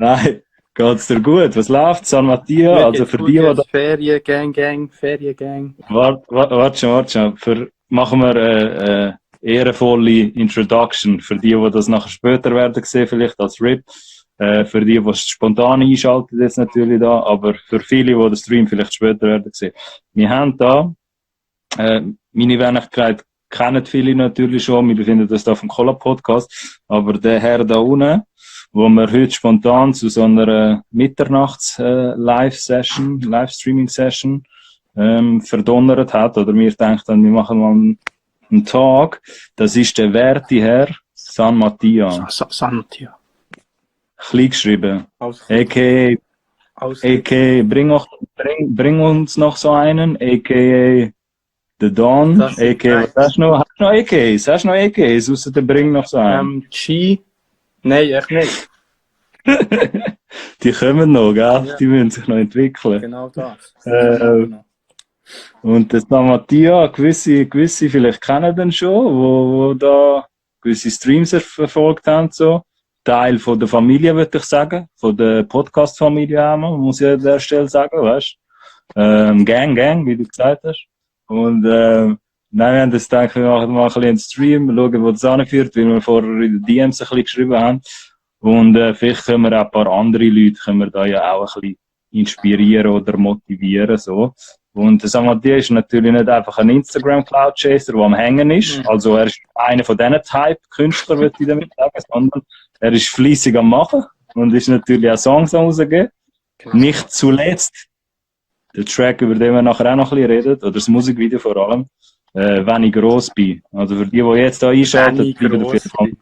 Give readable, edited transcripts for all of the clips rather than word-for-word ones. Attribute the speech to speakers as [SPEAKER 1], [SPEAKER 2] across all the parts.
[SPEAKER 1] Nein, geht's dir gut? Was läuft? San Mattia?
[SPEAKER 2] Mir
[SPEAKER 1] Also
[SPEAKER 2] geht's
[SPEAKER 1] für
[SPEAKER 2] gut
[SPEAKER 1] die, die
[SPEAKER 2] jetzt. Feriengang.
[SPEAKER 1] warte schon. Machen wir eine ehrenvolle Introduction für die das nachher später werden sehen, vielleicht als RIP. Für die es spontan einschalten, jetzt natürlich da, aber für viele, die den Stream vielleicht später werden sehen. Wir haben da, meine Wenigkeit kennen viele natürlich schon, wir befinden uns da auf dem Cola-Podcast, aber der Herr da unten, wo wir heute spontan zu so einer Mitternachts-Live-Streaming-Session verdonnert hat, oder wir denken, wir machen mal einen Tag, das ist der werte Herr San Mattia.
[SPEAKER 2] San Mattia.
[SPEAKER 1] Klein geschrieben.
[SPEAKER 2] A.k.a.
[SPEAKER 1] Bring uns noch so einen, a.k.a. The Don, a.k.a. Was hast du noch? Hast du noch a.k.a.s? Hast du noch a.k.a.s? Ausser der Bring noch so einen.
[SPEAKER 2] G. Nein, echt nicht.
[SPEAKER 1] Die kommen noch, gell?
[SPEAKER 2] Ja.
[SPEAKER 1] Die müssen sich noch entwickeln.
[SPEAKER 2] Genau das.
[SPEAKER 1] Und das San Mattia, gewisse vielleicht kennen den schon, wo da gewisse Streams verfolgt haben, so. Teil von der Familie, würde ich sagen. Von der Podcast-Familie auch, muss ich an der Stelle sagen, weißt du? Gang, wie du gesagt hast. Und, nein, wir haben das gedacht, wir machen mal ein bisschen einen Stream, schauen, wo das anführt, weil wir vorher in den DMs ein bisschen geschrieben haben. Und, vielleicht können wir auch ein paar andere Leute, können wir da ja auch ein bisschen inspirieren oder motivieren, so. Und der San Mattia ist natürlich nicht einfach ein Instagram-Cloud-Chaser, der am Hängen ist. Also er ist einer von diesen Type-Künstlern, würde ich damit sagen, sondern er ist fleissig am Machen und ist natürlich auch Songs am rausgeben. Nicht zuletzt der Track, über den wir nachher auch noch ein bisschen reden, oder das Musikvideo vor allem, «Wenn ich gross bin». Also für die jetzt da einschalten, bleiben auf jeden Fall.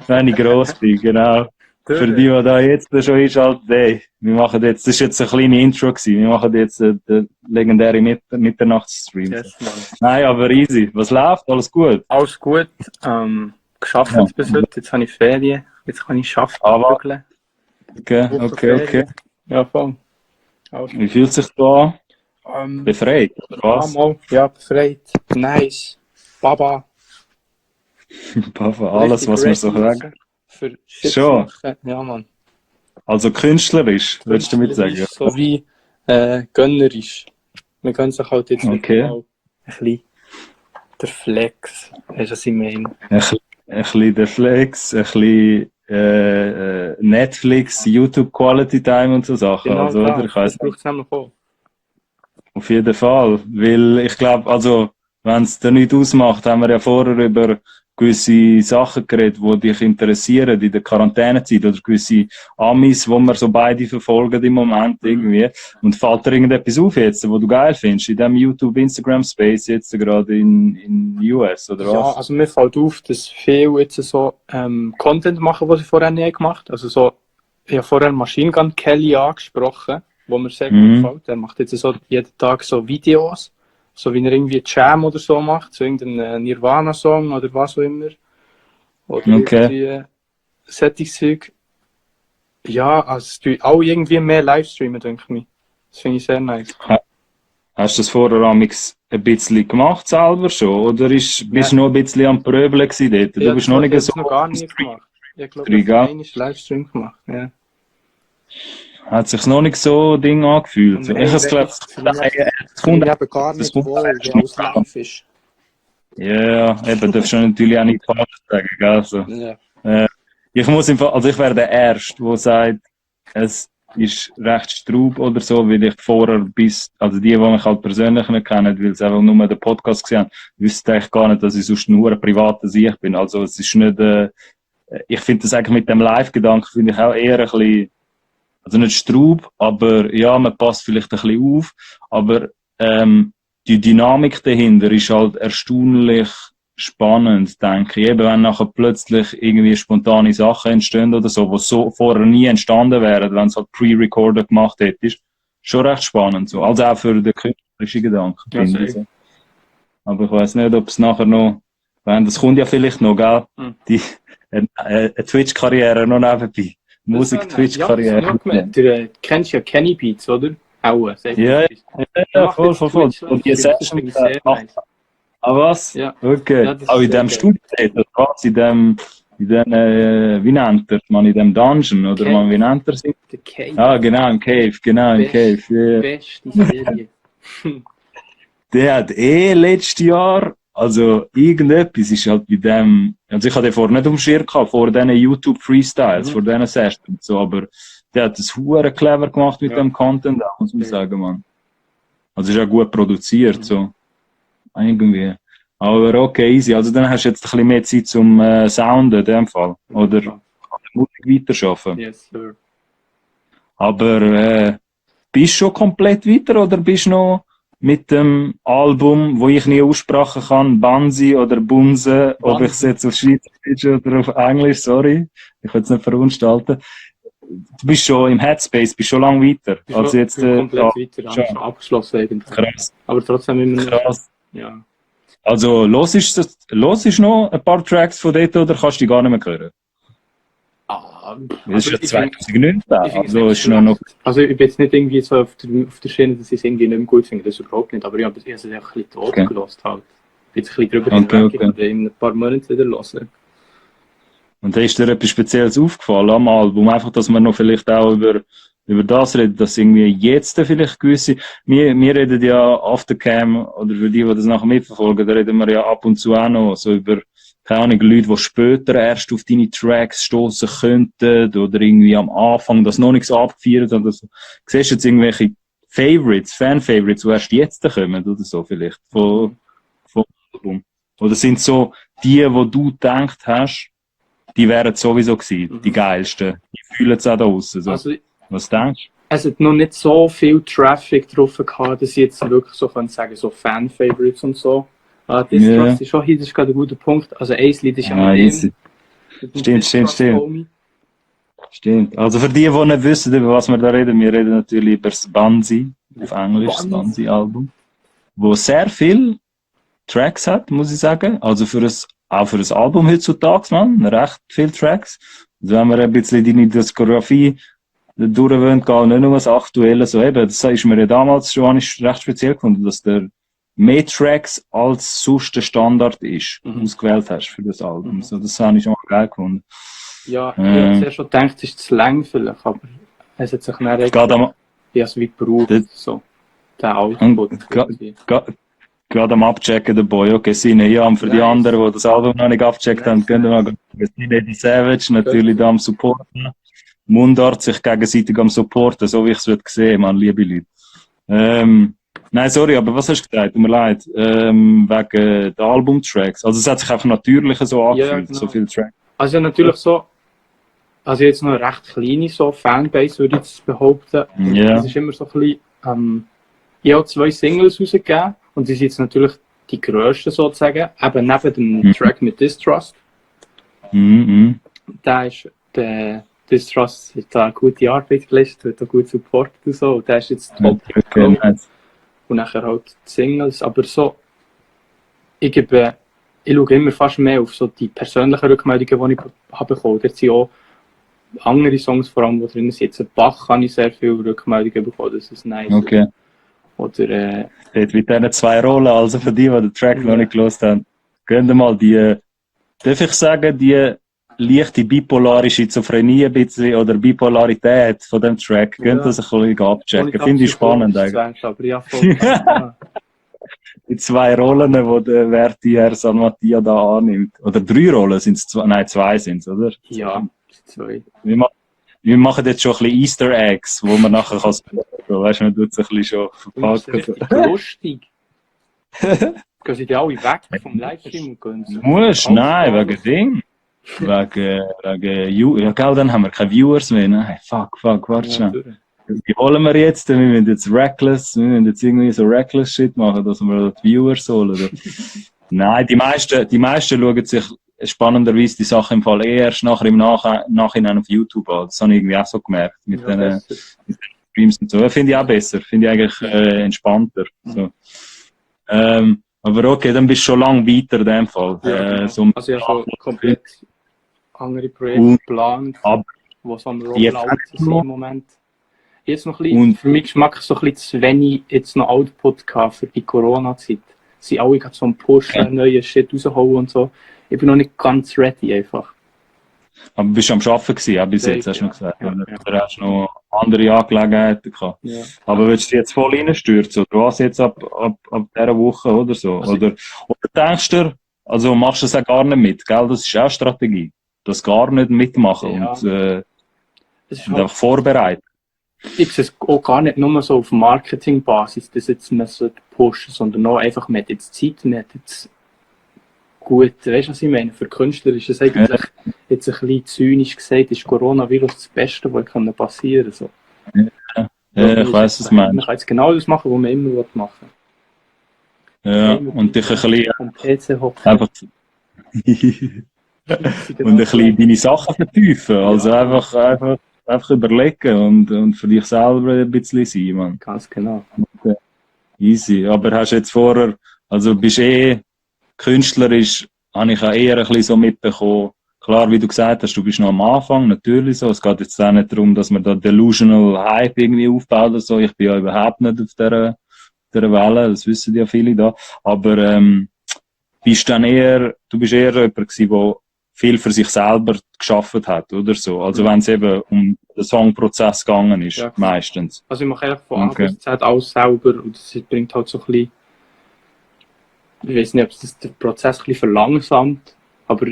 [SPEAKER 1] «Wenn ich gross bin», genau. Für die da jetzt schon einschalten, hey, wir machen jetzt, das ist jetzt eine kleine Intro gewesen, wir machen jetzt den legendären Mitternachtsstream.
[SPEAKER 2] Yes,
[SPEAKER 1] nein, aber easy. Was läuft? Alles gut?
[SPEAKER 2] Alles gut. Geschafft bis heute, jetzt habe ich Ferien, jetzt kann ich arbeiten.
[SPEAKER 1] Okay.
[SPEAKER 2] Ja, voll.
[SPEAKER 1] Wie fühlt sich da an? Befreit, oder was?
[SPEAKER 2] Ja, befreit. Nice. Baba.
[SPEAKER 1] Papa, alles, was wir so sagen.
[SPEAKER 2] Für Shit
[SPEAKER 1] schon.
[SPEAKER 2] Machen. Ja, Mann.
[SPEAKER 1] Also künstlerisch, würdest du damit sagen?
[SPEAKER 2] Sowie gönnerisch. Wir können sich halt jetzt mal ein bisschen der Flex, hast du, was ich meine?
[SPEAKER 1] Ein bisschen der Flex, ein bisschen Netflix, YouTube Quality Time und so Sachen.
[SPEAKER 2] Genau,
[SPEAKER 1] also,
[SPEAKER 2] klar,
[SPEAKER 1] oder?
[SPEAKER 2] das braucht es nämlich auch.
[SPEAKER 1] Auf jeden Fall, weil ich glaube, also wenn es dir nicht ausmacht, haben wir ja vorher über gewisse Sachen geredet, die dich interessieren in der Quarantänezeit oder gewisse Amis, die wir so beide verfolgen im Moment irgendwie. Und fällt dir irgendetwas auf jetzt, wo du geil findest, in diesem YouTube, Instagram Space jetzt gerade in US, oder was?
[SPEAKER 2] Ja, also mir fällt auf, dass viele jetzt so Content machen, was ich vorher nie gemacht habe. Also so, ich habe vorher Machine Gun Kelly angesprochen, wo mir sehr gut gefällt. Er macht jetzt so jeden Tag so Videos, so wie er irgendwie Jam oder so macht, so irgendeinen Nirvana-Song oder was auch immer. Oder irgendwie solche Zeug. Ja, also es tun auch irgendwie mehr Livestreamen, denke ich mir. Das finde ich sehr nice.
[SPEAKER 1] Hast du das vorher ein bisschen gemacht selber schon? Oder bist du noch ein bisschen am Pröbeln gewesen dort? Du bist noch nicht so...
[SPEAKER 2] noch gar nicht gemacht. Ich glaube, ich habe einen Livestream gemacht, ja.
[SPEAKER 1] Hat sich noch nicht so Ding angefühlt.
[SPEAKER 2] Ich habe es glaube es kommt eben gar nicht wohl, weil es live ist.
[SPEAKER 1] Ja, eben, darfst du natürlich auch nicht falsch sagen, gell? Also, ich muss im Fall, also ich wäre der Erste, der sagt, es ist recht Straub oder so, weil ich vorher also die mich halt persönlich nicht kennen, weil sie einfach nur den Podcast gesehen haben, wüssten eigentlich gar nicht, dass ich sonst nur ein privater Sicht bin. Also es ist nicht, ich finde das eigentlich mit dem Live-Gedanken finde ich auch eher ein bisschen, also nicht Straub, aber ja, man passt vielleicht ein bisschen auf, aber die Dynamik dahinter ist halt erstaunlich spannend, denke ich. Eben, wenn nachher plötzlich irgendwie spontane Sachen entstehen oder so, die so vorher nie entstanden wären, wenn es halt pre-recorded gemacht hätte, ist schon recht spannend. So. Also auch für den künstlerischen Gedanken, finde ich. So. Aber ich weiss nicht, ob es nachher noch, das kommt ja vielleicht noch, gell? Eine Twitch-Karriere noch nebenbei. Musik-Twitch-Karriere.
[SPEAKER 2] Ja, du kennst ja Kenny Beats, oder? Auch,
[SPEAKER 1] ja, voll. Und die Session
[SPEAKER 2] sehr nice.
[SPEAKER 1] Ah, was?
[SPEAKER 2] Ja.
[SPEAKER 1] Okay.
[SPEAKER 2] Ja,
[SPEAKER 1] auch in dem Studio, oder was? In dem in den, wie nennt er, man in dem Dungeon, oder
[SPEAKER 2] Cave.
[SPEAKER 1] man, wie nennt er sich?
[SPEAKER 2] The Cave.
[SPEAKER 1] Ah, genau, im Cave, ja.
[SPEAKER 2] Beste Serie.
[SPEAKER 1] Der hat letztes Jahr, also irgendetwas ist halt bei dem, also ich hatte den vorher nicht am Schirm gehabt, vor diesen YouTube Freestyles, vor diesen Sessions, so, aber der hat das hure clever gemacht mit dem Content, auch, muss man sagen, man. Also ist auch gut produziert, so. Irgendwie. Aber okay, easy. Also dann hast du jetzt ein bisschen mehr Zeit zum Sounden in dem Fall. Oder an der Musik weiterarbeiten.
[SPEAKER 2] Yes, sir.
[SPEAKER 1] Aber bist du schon komplett weiter oder bist du noch mit dem Album, wo ich nie aussprechen kann, Bansi oder Bunse, ob ich es jetzt auf Schweizerdeutsch oder auf Englisch, sorry, ich will es nicht verunstalten. Du bist schon im Headspace, bist schon lange weiter. Also jetzt
[SPEAKER 2] komplett weiter, schon abgeschlossen eigentlich.
[SPEAKER 1] Krass.
[SPEAKER 2] Aber trotzdem immer noch.
[SPEAKER 1] Krass.
[SPEAKER 2] Ja.
[SPEAKER 1] Also los ist noch ein paar Tracks von dort oder kannst du die gar nicht mehr hören? Das ist ja 2019, also ist noch...
[SPEAKER 2] Also ich bin jetzt nicht irgendwie so auf der Schiene, dass ich es irgendwie nicht mehr gut finde, das überhaupt nicht, aber ich habe es einfach ein bisschen totgelassen halt. Ich bin jetzt ein bisschen drüber hinweg, ich werde in ein paar Monaten wieder hören.
[SPEAKER 1] Und da ist dir etwas Spezielles aufgefallen am Album, einfach, dass man noch vielleicht auch über das reden, dass irgendwie jetzt vielleicht gewisse, wir reden ja Aftercam, oder für die das nachher mitverfolgen, da reden wir ja ab und zu auch noch so über, keine Ahnung, Leute, die später erst auf deine Tracks stoßen könnten, oder irgendwie am Anfang das noch nichts abgefeiert oder so. Siehst du jetzt irgendwelche Favorites, Fan-Favorites, die erst jetzt kommen, oder so vielleicht, vom Album? Oder sind so die, wo du gedacht hast, die wären sowieso gewesen, die geilsten, die fühlen es auch da draussen, so. Also, was denkst du?
[SPEAKER 2] Es hat noch nicht so viel Traffic drauf gehabt, dass ich jetzt wirklich so kann sagen, so Fan-Favorites und so. Das ist schon hier, das ist gerade ein guter Punkt. Also ein Lied ist ja mit dem.
[SPEAKER 1] Stimmt. Also für die nicht wissen, über was wir da reden, wir reden natürlich über das Bansi, auf Englisch, das Bansi-Album, wo sehr viele Tracks hat, muss ich sagen. Also auch für ein Album heutzutage, man, recht viele Tracks. Also wenn wir ein bisschen die Diskografie durchwöhnt, gar nicht nur das Aktuelle, so eben, das ist mir ja damals schon recht speziell gefunden, dass der mehr Tracks als sonst der Standard ist, ausgewählt hast für das Album. So, das habe ich schon mal geil gefunden.
[SPEAKER 2] Ja, ich habe zuerst schon gedacht, es ist zu lang vielleicht, aber es hat sich dann es wie gebraucht, so, der Output.
[SPEAKER 1] Gerade am Abchecken der Boy, okay, Sine, ja, und für die anderen, die das Album noch nicht abgecheckt haben, können wir mal Sine die Savage, natürlich da am Supporten. Mundart sich gegenseitig am Supporten, so wie ich es gesehen man, liebe Leute. Nein, sorry, aber was hast du gesagt? Tut mir leid. Wegen der Albumtracks. Also es hat sich einfach natürlicher so angefühlt, so viele Tracks.
[SPEAKER 2] Also natürlich so, also jetzt noch eine recht kleine so Fanbase, würde ich jetzt behaupten. Das ist immer so ein bisschen, ich habe 2 Singles rausgegeben und die sind jetzt natürlich die grössten sozusagen, eben neben dem Track mit Distrust. Da ist der Distrust hat da eine gute Arbeit geleistet, hat da gut supportet und so, und der ist jetzt top. Und nachher halt die Singles, aber so, ich schaue immer fast mehr auf so die persönlichen Rückmeldungen, die ich habe bekommen. Da sind auch andere Songs, vor allem, die drin sind. Bach habe ich sehr viele Rückmeldungen bekommen, das ist nice.
[SPEAKER 1] Okay.
[SPEAKER 2] Oder,
[SPEAKER 1] mit diesen 2 Rollen, also für die den Track noch nicht gehört haben, gehen mal die, darf ich sagen, die leichte bipolare Schizophrenie ein bisschen, oder Bipolarität von dem Track, könnt ihr das ein bisschen abchecken. Finde ich spannend eigentlich.
[SPEAKER 2] Aber ja, voll,
[SPEAKER 1] Die 2 Rollen, die der werte Herr San Mattia da annimmt. Oder 3 Rollen sind es, 2 sind es, oder?
[SPEAKER 2] Ja, 2.
[SPEAKER 1] Wir machen jetzt schon ein bisschen Easter Eggs, wo man nachher kann spielen. Weißt du, man tut es ein bisschen schon verpacken.
[SPEAKER 2] Das ist richtig lustig. Gehen sie die alle weg vom Livestream und gehen so.
[SPEAKER 1] Musst, nein, wegen Ding. Ja, dann haben wir keine Viewers mehr. Nein, fuck, warte schnell. Die holen wir jetzt, wir müssen jetzt irgendwie so reckless Shit machen, dass wir die Viewers holen. Oder? Nein, die meisten schauen sich spannenderweise die Sachen im Fall erst nachher im Nachhinein auf YouTube an. Das habe ich irgendwie auch so gemerkt. Mit den Streams und so. Finde ich auch besser. Finde ich eigentlich entspannter. So. Aber okay, dann bist du schon lange weiter in dem Fall.
[SPEAKER 2] Also ich habe schon komplett andere Projekte geplant, die so am Rollout sind im Moment. Jetzt noch ein bisschen, und für mich Geschmack so ein bisschen zu wenig jetzt noch Output gehabt für die Corona-Zeit. Sie alle gerade so einen Push, neue Shit rausholen und so. Ich bin noch nicht ganz ready einfach.
[SPEAKER 1] Aber bist du am Arbeiten gewesen, auch bis
[SPEAKER 2] Safe,
[SPEAKER 1] jetzt, hast du noch gesagt.
[SPEAKER 2] Ja,
[SPEAKER 1] Oder hast du noch andere Angelegenheiten gehabt?
[SPEAKER 2] ja.
[SPEAKER 1] Aber willst du dich jetzt voll reinstürzen? Oder was jetzt ab dieser Woche oder so?
[SPEAKER 2] Also-
[SPEAKER 1] Oder denkst du, also machst du das auch gar nicht mit, gell? Das ist auch Strategie. Das gar nicht mitmachen
[SPEAKER 2] Ja.
[SPEAKER 1] und
[SPEAKER 2] Es ist
[SPEAKER 1] und
[SPEAKER 2] halt,
[SPEAKER 1] einfach vorbereiten.
[SPEAKER 2] ich sehe es auch gar nicht nur so auf Marketingbasis, dass jetzt man so pushen, sondern auch einfach, man hat jetzt Zeit, man hat jetzt gut, weißt du, was ich meine? Für Künstler ist es eigentlich jetzt ein bisschen zynisch gesagt, ist Coronavirus das Beste, was passieren kann. So.
[SPEAKER 1] Ja, ich weiss, was du
[SPEAKER 2] Man
[SPEAKER 1] meinst.
[SPEAKER 2] kann jetzt genau das machen, was man immer machen will.
[SPEAKER 1] Ja, und dich ein bisschen
[SPEAKER 2] am PC hocken.
[SPEAKER 1] einfach und ein bisschen deine Sachen vertiefen. Also einfach überlegen und für dich selber ein bisschen sein, man.
[SPEAKER 2] Ganz genau.
[SPEAKER 1] Easy. Aber hast du jetzt vorher, also bist künstlerisch, habe ich auch eher ein bisschen so mitbekommen. Klar, wie du gesagt hast, du bist noch am Anfang, natürlich so. Es geht jetzt auch nicht darum, dass man da delusional Hype irgendwie aufbaut oder so. Ich bin ja überhaupt nicht auf dieser Welle, das wissen ja viele da. Aber, du bist eher jemand gewesen, der viel für sich selber geschafft hat, oder so. Also wenn es eben um den Songprozess gegangen ist,
[SPEAKER 2] Ja.
[SPEAKER 1] meistens.
[SPEAKER 2] Also ich mache einfach von
[SPEAKER 1] Okay.
[SPEAKER 2] A bis Z alles selber und das bringt halt so ein bisschen, ich weiß nicht, ob es das den Prozess ein bisschen verlangsamt, aber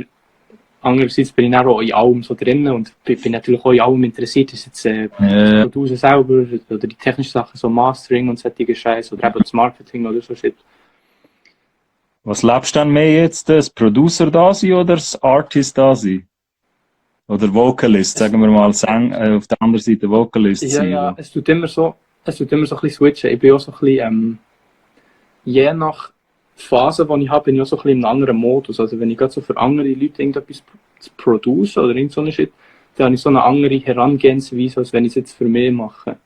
[SPEAKER 2] andererseits bin ich auch in allem so drin und bin natürlich auch in allem interessiert, ist jetzt das Producer selber oder die technischen Sachen, so Mastering und solche Scheiße oder eben das Marketing oder so Shit.
[SPEAKER 1] Was lebst du denn mehr jetzt? Das Producer da sein oder das Artist da sein? Oder Vocalist, sagen wir mal, auf der anderen Seite Vocalist sein.
[SPEAKER 2] Ja, es tut immer so ein bisschen switchen. Ich bin auch so ein bisschen, je nach Phase, die ich habe, bin ich auch so ein bisschen in einem anderen Modus. Also wenn ich gerade so für andere Leute irgendetwas zu produce oder irgend so eine Shit, dann habe ich so eine andere Herangehensweise, als wenn ich es jetzt für mich mache.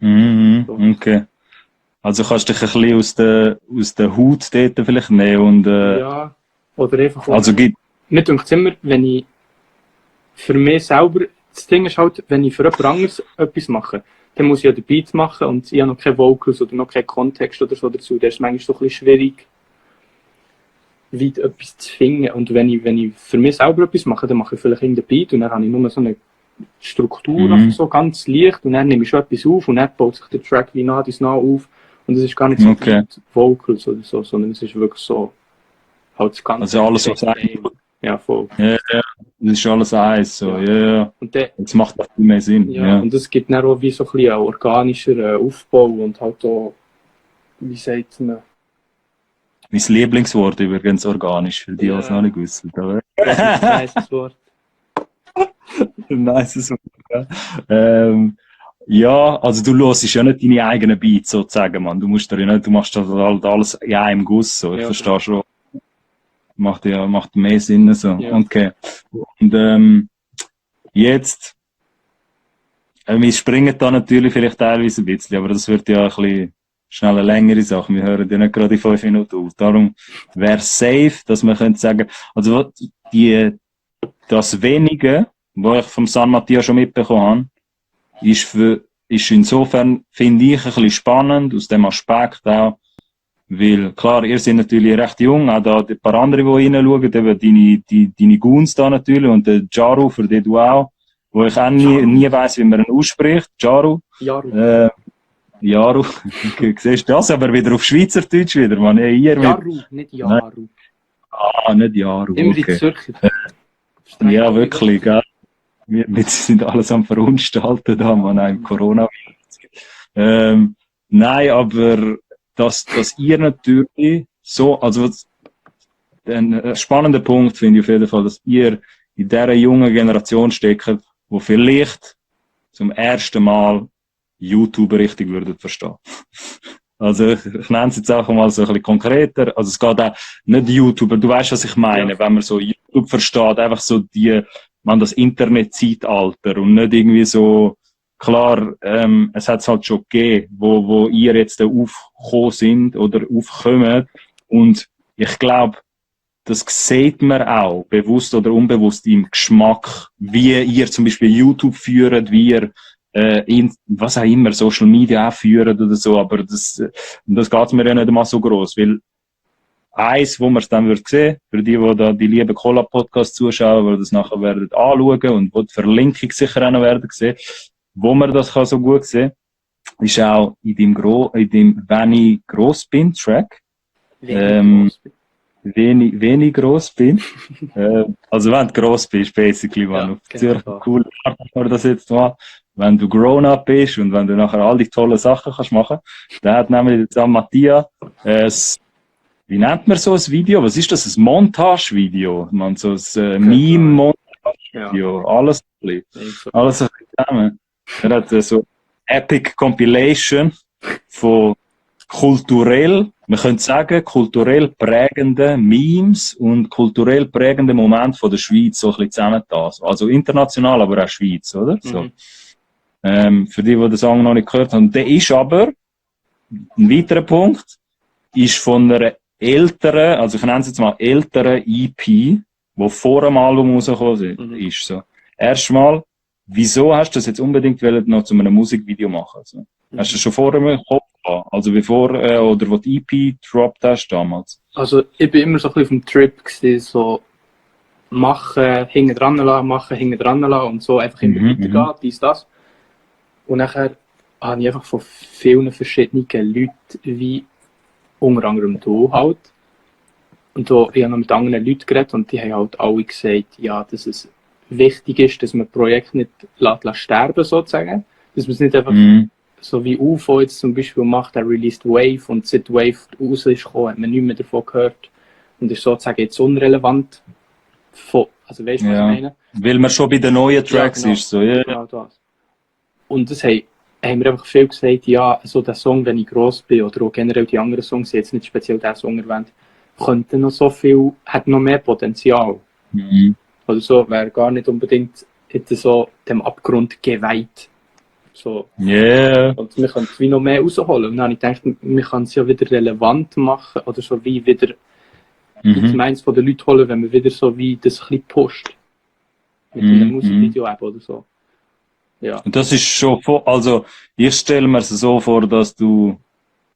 [SPEAKER 1] Okay. Also kannst du dich ein bisschen aus der Haut dort vielleicht nehmen und,
[SPEAKER 2] Ja, oder einfach auch,
[SPEAKER 1] also
[SPEAKER 2] mir denkt es immer, wenn ich für mich selber, das Ding ist halt, wenn ich für jemand anderes etwas mache, dann muss ich ja den Beat machen und ich habe noch keine Vocals oder noch keinen Kontext oder so dazu. Das ist manchmal so ein bisschen schwierig, weit etwas zu finden. Und wenn ich für mich selber etwas mache, dann mache ich vielleicht irgendeinen Beat und dann habe ich nur so eine Struktur, so ganz leicht und dann nehme ich schon etwas auf und dann baut sich der Track wie nach auf und es ist gar nicht so
[SPEAKER 1] Okay.
[SPEAKER 2] Vocals oder so, sondern es ist wirklich so halt das Ganze.
[SPEAKER 1] Also alles, was
[SPEAKER 2] ja, voll.
[SPEAKER 1] Ja, das ist alles eins, so, ja.
[SPEAKER 2] Und dann,
[SPEAKER 1] Jetzt macht das viel mehr Sinn, ja.
[SPEAKER 2] und das gibt dann auch wie so ein bisschen einen organischer Aufbau und halt auch, wie sagt man?
[SPEAKER 1] Mein Lieblingswort übrigens organisch, für die, die es noch nicht wissen.
[SPEAKER 2] Das ist ein nices Wort.
[SPEAKER 1] Nice Wort, ja. Ja, also du hörst ja nicht deine eigenen Beats sozusagen, man. Du machst das halt alles in einem Guss, so. Ich verstehe schon. Macht mehr Sinn, so.
[SPEAKER 2] Ja.
[SPEAKER 1] Okay. Und, jetzt, wir springen da natürlich vielleicht teilweise ein bisschen, aber das wird ja ein bisschen schnell eine längere Sache. Wir hören ja nicht gerade die 5 Minuten auf. Darum wäre es safe, dass man könnte sagen, also das Wenige, was ich vom San Mattia schon mitbekommen habe, ist insofern, finde ich, ein bisschen spannend, aus dem Aspekt auch, weil, klar, ihr seid natürlich recht jung, auch da ein paar andere, die reinschauen, eben deine Goons da natürlich und der Jaru, für den du auch, wo ich auch nie weiss, wie man ihn ausspricht. Jaru. Jaru. Siehst du das? Aber wieder auf Schweizerdeutsch wieder, man.
[SPEAKER 2] Jaru, nicht Jaru.
[SPEAKER 1] Nicht Jaru.
[SPEAKER 2] Immer die Zürcher.
[SPEAKER 1] Ja, wirklich, gell. Wir sind alles am Verunstalten da, man, im Coronavirus. Nein, aber, dass ihr natürlich so, also, ein spannender Punkt finde ich auf jeden Fall, dass ihr in dieser jungen Generation steckt, wo vielleicht zum ersten Mal YouTube richtig würdet verstehen. Also ich nenne es jetzt auch mal so ein bisschen konkreter. Also es geht auch nicht YouTuber, du weißt, was ich meine, wenn man so YouTube versteht, einfach so das Internet-Zeitalter und nicht irgendwie so, klar, es hat es halt schon gegeben, wo ihr jetzt aufgekommen sind oder aufkommt und ich glaube, das sieht man auch, bewusst oder unbewusst im Geschmack, wie ihr zum Beispiel YouTube führt, wie ihr was auch immer, Social Media auch führt oder so, aber das geht mir ja nicht einmal so groß, weil eins, wo man es dann wird sehen, für die da die lieben Cola-Podcasts zuschauen, die das nachher werden anschauen und wo die Verlinkung sicher auch noch werden sehen, wo man das kann so gut sehen, ist auch in dem Wenn ich gross bin Track. Wenig gross bin. Also wenn du gross bist, basically, man.
[SPEAKER 2] Ja,
[SPEAKER 1] Auf Zürich,
[SPEAKER 2] genau.
[SPEAKER 1] cool, machen wir das jetzt mal. Wenn du grown up bist und wenn du nachher all die tollen Sachen kannst machen, dann hat nämlich der Mattia, wie nennt man so ein Video? Was ist das? Ein Montage-Video? Man, so ein Meme-Montage-Video. Ja. Alles ein bisschen zusammen. Er hat so Epic Compilation von kulturell, man könnte sagen, kulturell prägenden Memes und kulturell prägenden Momenten von der Schweiz so ein bisschen zusammengetan. Also international, aber auch Schweiz, oder? So. Für die den Song noch nicht gehört haben. Der ist aber, ein weiterer Punkt, ist von einer älteren, also ich nenne es jetzt mal älteren EP, die vor dem Album rausgekommen ist. So. Erstmal, wieso hast du das jetzt unbedingt noch zu einem Musikvideo machen? Also, hast du das schon vorher im Kopf gehabt? Also bevor, oder wo die EP gedroppt hast damals?
[SPEAKER 2] Also ich bin immer so ein bisschen auf dem Trip gewesen, so machen, hinten dran lassen und so einfach immer weitergehen, dies, das. Und nachher habe ich einfach von vielen verschiedenen Leuten, wie unter anderem du halt, und so, ich habe noch mit anderen Leuten geredet und die haben halt alle gesagt, ja, dass es wichtig ist, dass man Projekte nicht sterben sozusagen, dass man es nicht einfach so wie UFO jetzt zum Beispiel macht, der released Wave und seit Wave raus ist gekommen, hat man nichts mehr davon gehört und ist sozusagen jetzt unrelevant. Also weißt du, was ich meine?
[SPEAKER 1] Weil man schon bei den neuen Tracks ist. So, yeah.
[SPEAKER 2] Genau das. Und das haben wir einfach viel gesagt, ja, so der Song, wenn ich gross bin, oder auch generell die anderen Songs, jetzt nicht speziell der Song erwähnt, könnte noch so viel, hat noch mehr Potenzial. Oder so, wäre gar nicht unbedingt hätte so dem Abgrund geweiht. So.
[SPEAKER 1] Yeah.
[SPEAKER 2] Und wir können wie noch mehr rausholen. Und dann habe ich gedacht, wir können es ja wieder relevant machen, oder so wie wieder ins Meins von den Leuten holen, wenn man wieder so wie das ein bisschen pusht. Mit einem Musikvideo eben oder so. Ja.
[SPEAKER 1] Und das ist schon, also ich stelle mir es so vor, dass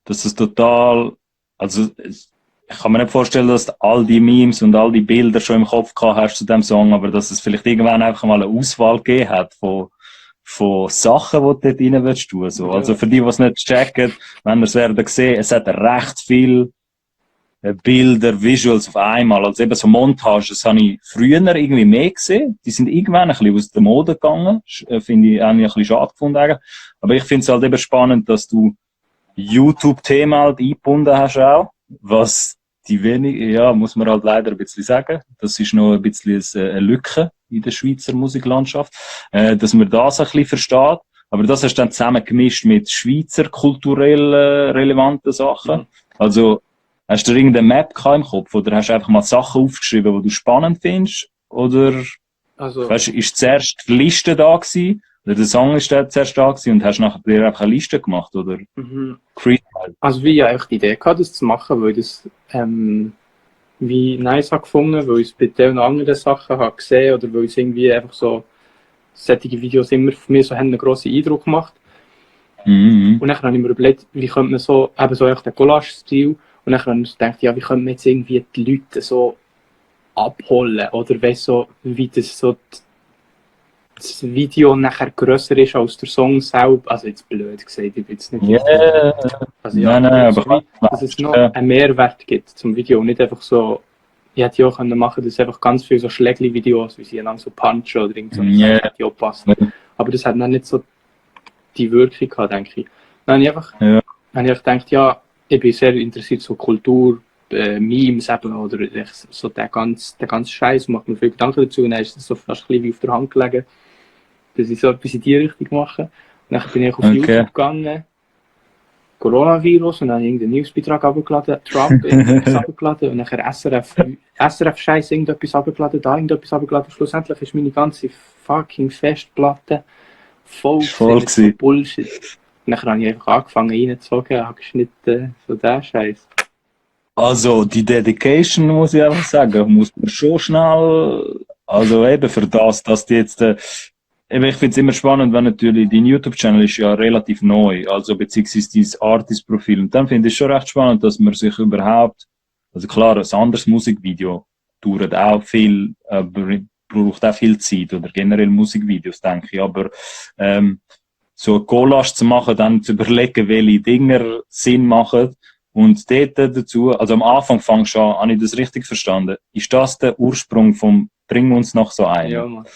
[SPEAKER 1] es total, also ich kann mir nicht vorstellen, dass du all die Memes und all die Bilder schon im Kopf gehabt hast zu dem Song, aber dass es vielleicht irgendwann einfach mal eine Auswahl gegeben hat von Sachen, die du dort rein willst tun. So. Also für die es nicht checken, wenn wir es werden sehen, es hat recht viel Bilder, Visuals auf einmal. Also eben so Montagen, das habe ich früher irgendwie mehr gesehen. Die sind irgendwann ein bisschen aus der Mode gegangen. Finde ich eigentlich ein bisschen schade gefunden. Eigentlich. Aber ich finde es halt eben spannend, dass du YouTube-Thema halt eingebunden hast auch. Was die muss man halt leider ein bisschen sagen. Das ist noch ein bisschen eine Lücke in der Schweizer Musiklandschaft. Dass man das ein bisschen versteht. Aber das hast du dann zusammen gemischt mit Schweizer kulturell relevanten Sachen. Also, hast du irgendeine Map im Kopf oder hast du einfach mal Sachen aufgeschrieben, die du spannend findest? Oder weißt, ist zuerst die Liste da gewesen? Oder der Song ist zuerst da gewesen und hast nachher dir einfach eine Liste gemacht? Oder
[SPEAKER 2] Also wie ich eigentlich die Idee hatte, das zu machen, weil ich das wie nice habe gefunden, weil ich es bei den anderen Sachen habe gesehen oder weil es irgendwie einfach so solche Videos immer für mich so einen grossen Eindruck gemacht. Und dann habe ich mir überlegt, wie könnte man so, eben so den Collage-Stil. Und dann habe ich gedacht, ja, wie können wir jetzt irgendwie die Leute so abholen? Oder weißt so, wie das so das Video nachher grösser ist als der Song selber. Also jetzt blöd gesagt, ich bin jetzt nicht... Also ja, nein, aber dass es noch einen Mehrwert gibt zum Video und nicht einfach so... Ich hätte ja auch machen, dass einfach ganz viele so Schlägli-Videos, wie sie einander so punchen oder irgend so, das hätte ja auch passen. Aber das hat dann nicht so die Wirkung gehabt, denke ich. Dann habe ich gedacht, ja, ich bin sehr interessiert so Kultur, Memes eben, oder so der ganze Scheiß, macht mir viel Gedanken dazu und dann ist es so fast ein bisschen wie auf der Hand gelegen, dass ich so etwas in die Richtung mache. Und dann bin ich auf YouTube gegangen, Coronavirus, und dann habe ich irgendeinen Newsbeitrag abgeladen, Trump irgendetwas abgeladen und nachher SRF-Scheiß irgendetwas abgeladen, da irgendetwas abgeladen. Schlussendlich ist meine ganze fucking Festplatte voll mit Bullshit. Und dann habe ich einfach angefangen reinzuzogen, angeschnitten, so der Scheiß.
[SPEAKER 1] Also, die Dedication, muss ich einfach sagen, muss man schon schnell, also eben für das, dass die jetzt, eben, ich finde es immer spannend, wenn natürlich dein YouTube-Channel ist ja relativ neu, also beziehungsweise dein Artist-Profil. Und dann finde ich es schon recht spannend, dass man sich überhaupt, Also klar, ein anderes Musikvideo dauert auch viel, braucht auch viel Zeit, oder generell Musikvideos, denke ich, aber so eine Collage zu machen, dann zu überlegen, welche Dinger Sinn machen. Und dort dazu, also am Anfang fangst du an, habe ich das richtig verstanden? Ist das der Ursprung vom Bring uns noch so einen?
[SPEAKER 2] Ja, Mann.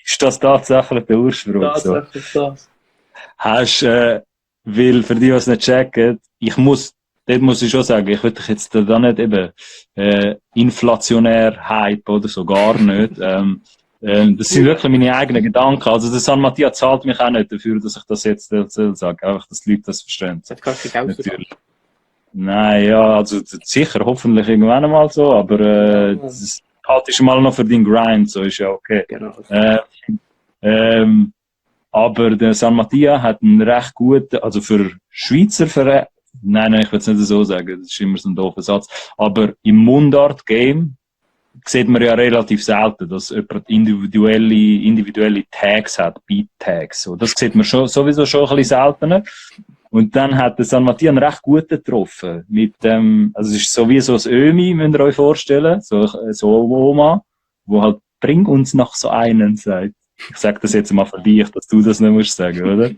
[SPEAKER 1] Ist das tatsächlich der Ursprung?
[SPEAKER 2] Tatsächlich das.
[SPEAKER 1] Hast, weil für die, die es nicht checken, dort muss ich schon sagen, ich will dich jetzt da nicht eben, inflationär hype oder so, gar nicht. Das sind wirklich meine eigenen Gedanken. Also, der San Mattia zahlt mich auch nicht dafür, dass ich das jetzt sage. Einfach, dass die Leute das verstehen.
[SPEAKER 2] Das kannst du Geld
[SPEAKER 1] Natürlich. Nein, ja, also, sicher, hoffentlich irgendwann einmal so, aber, das halt ist mal noch für den Grind, so ist ja okay.
[SPEAKER 2] Genau.
[SPEAKER 1] Aber der San Mattia hat einen recht guten, also für Schweizer Verein, nein, ich will es nicht so sagen, das ist immer so ein doofer Satz, aber im Mundart-Game sieht man ja relativ selten, dass jemand individuelle Tags hat, Beat-Tags. So. Das sieht man sowieso schon ein bisschen seltener. Und dann hat der San Mattia einen recht guten getroffen. Mit also es ist so wie so ein Ömi, müsst ihr euch vorstellen, so eine Oma, wo halt, bring uns noch so einen, sagt. Ich sag das jetzt mal für dich, dass du das nicht musst sagen, oder?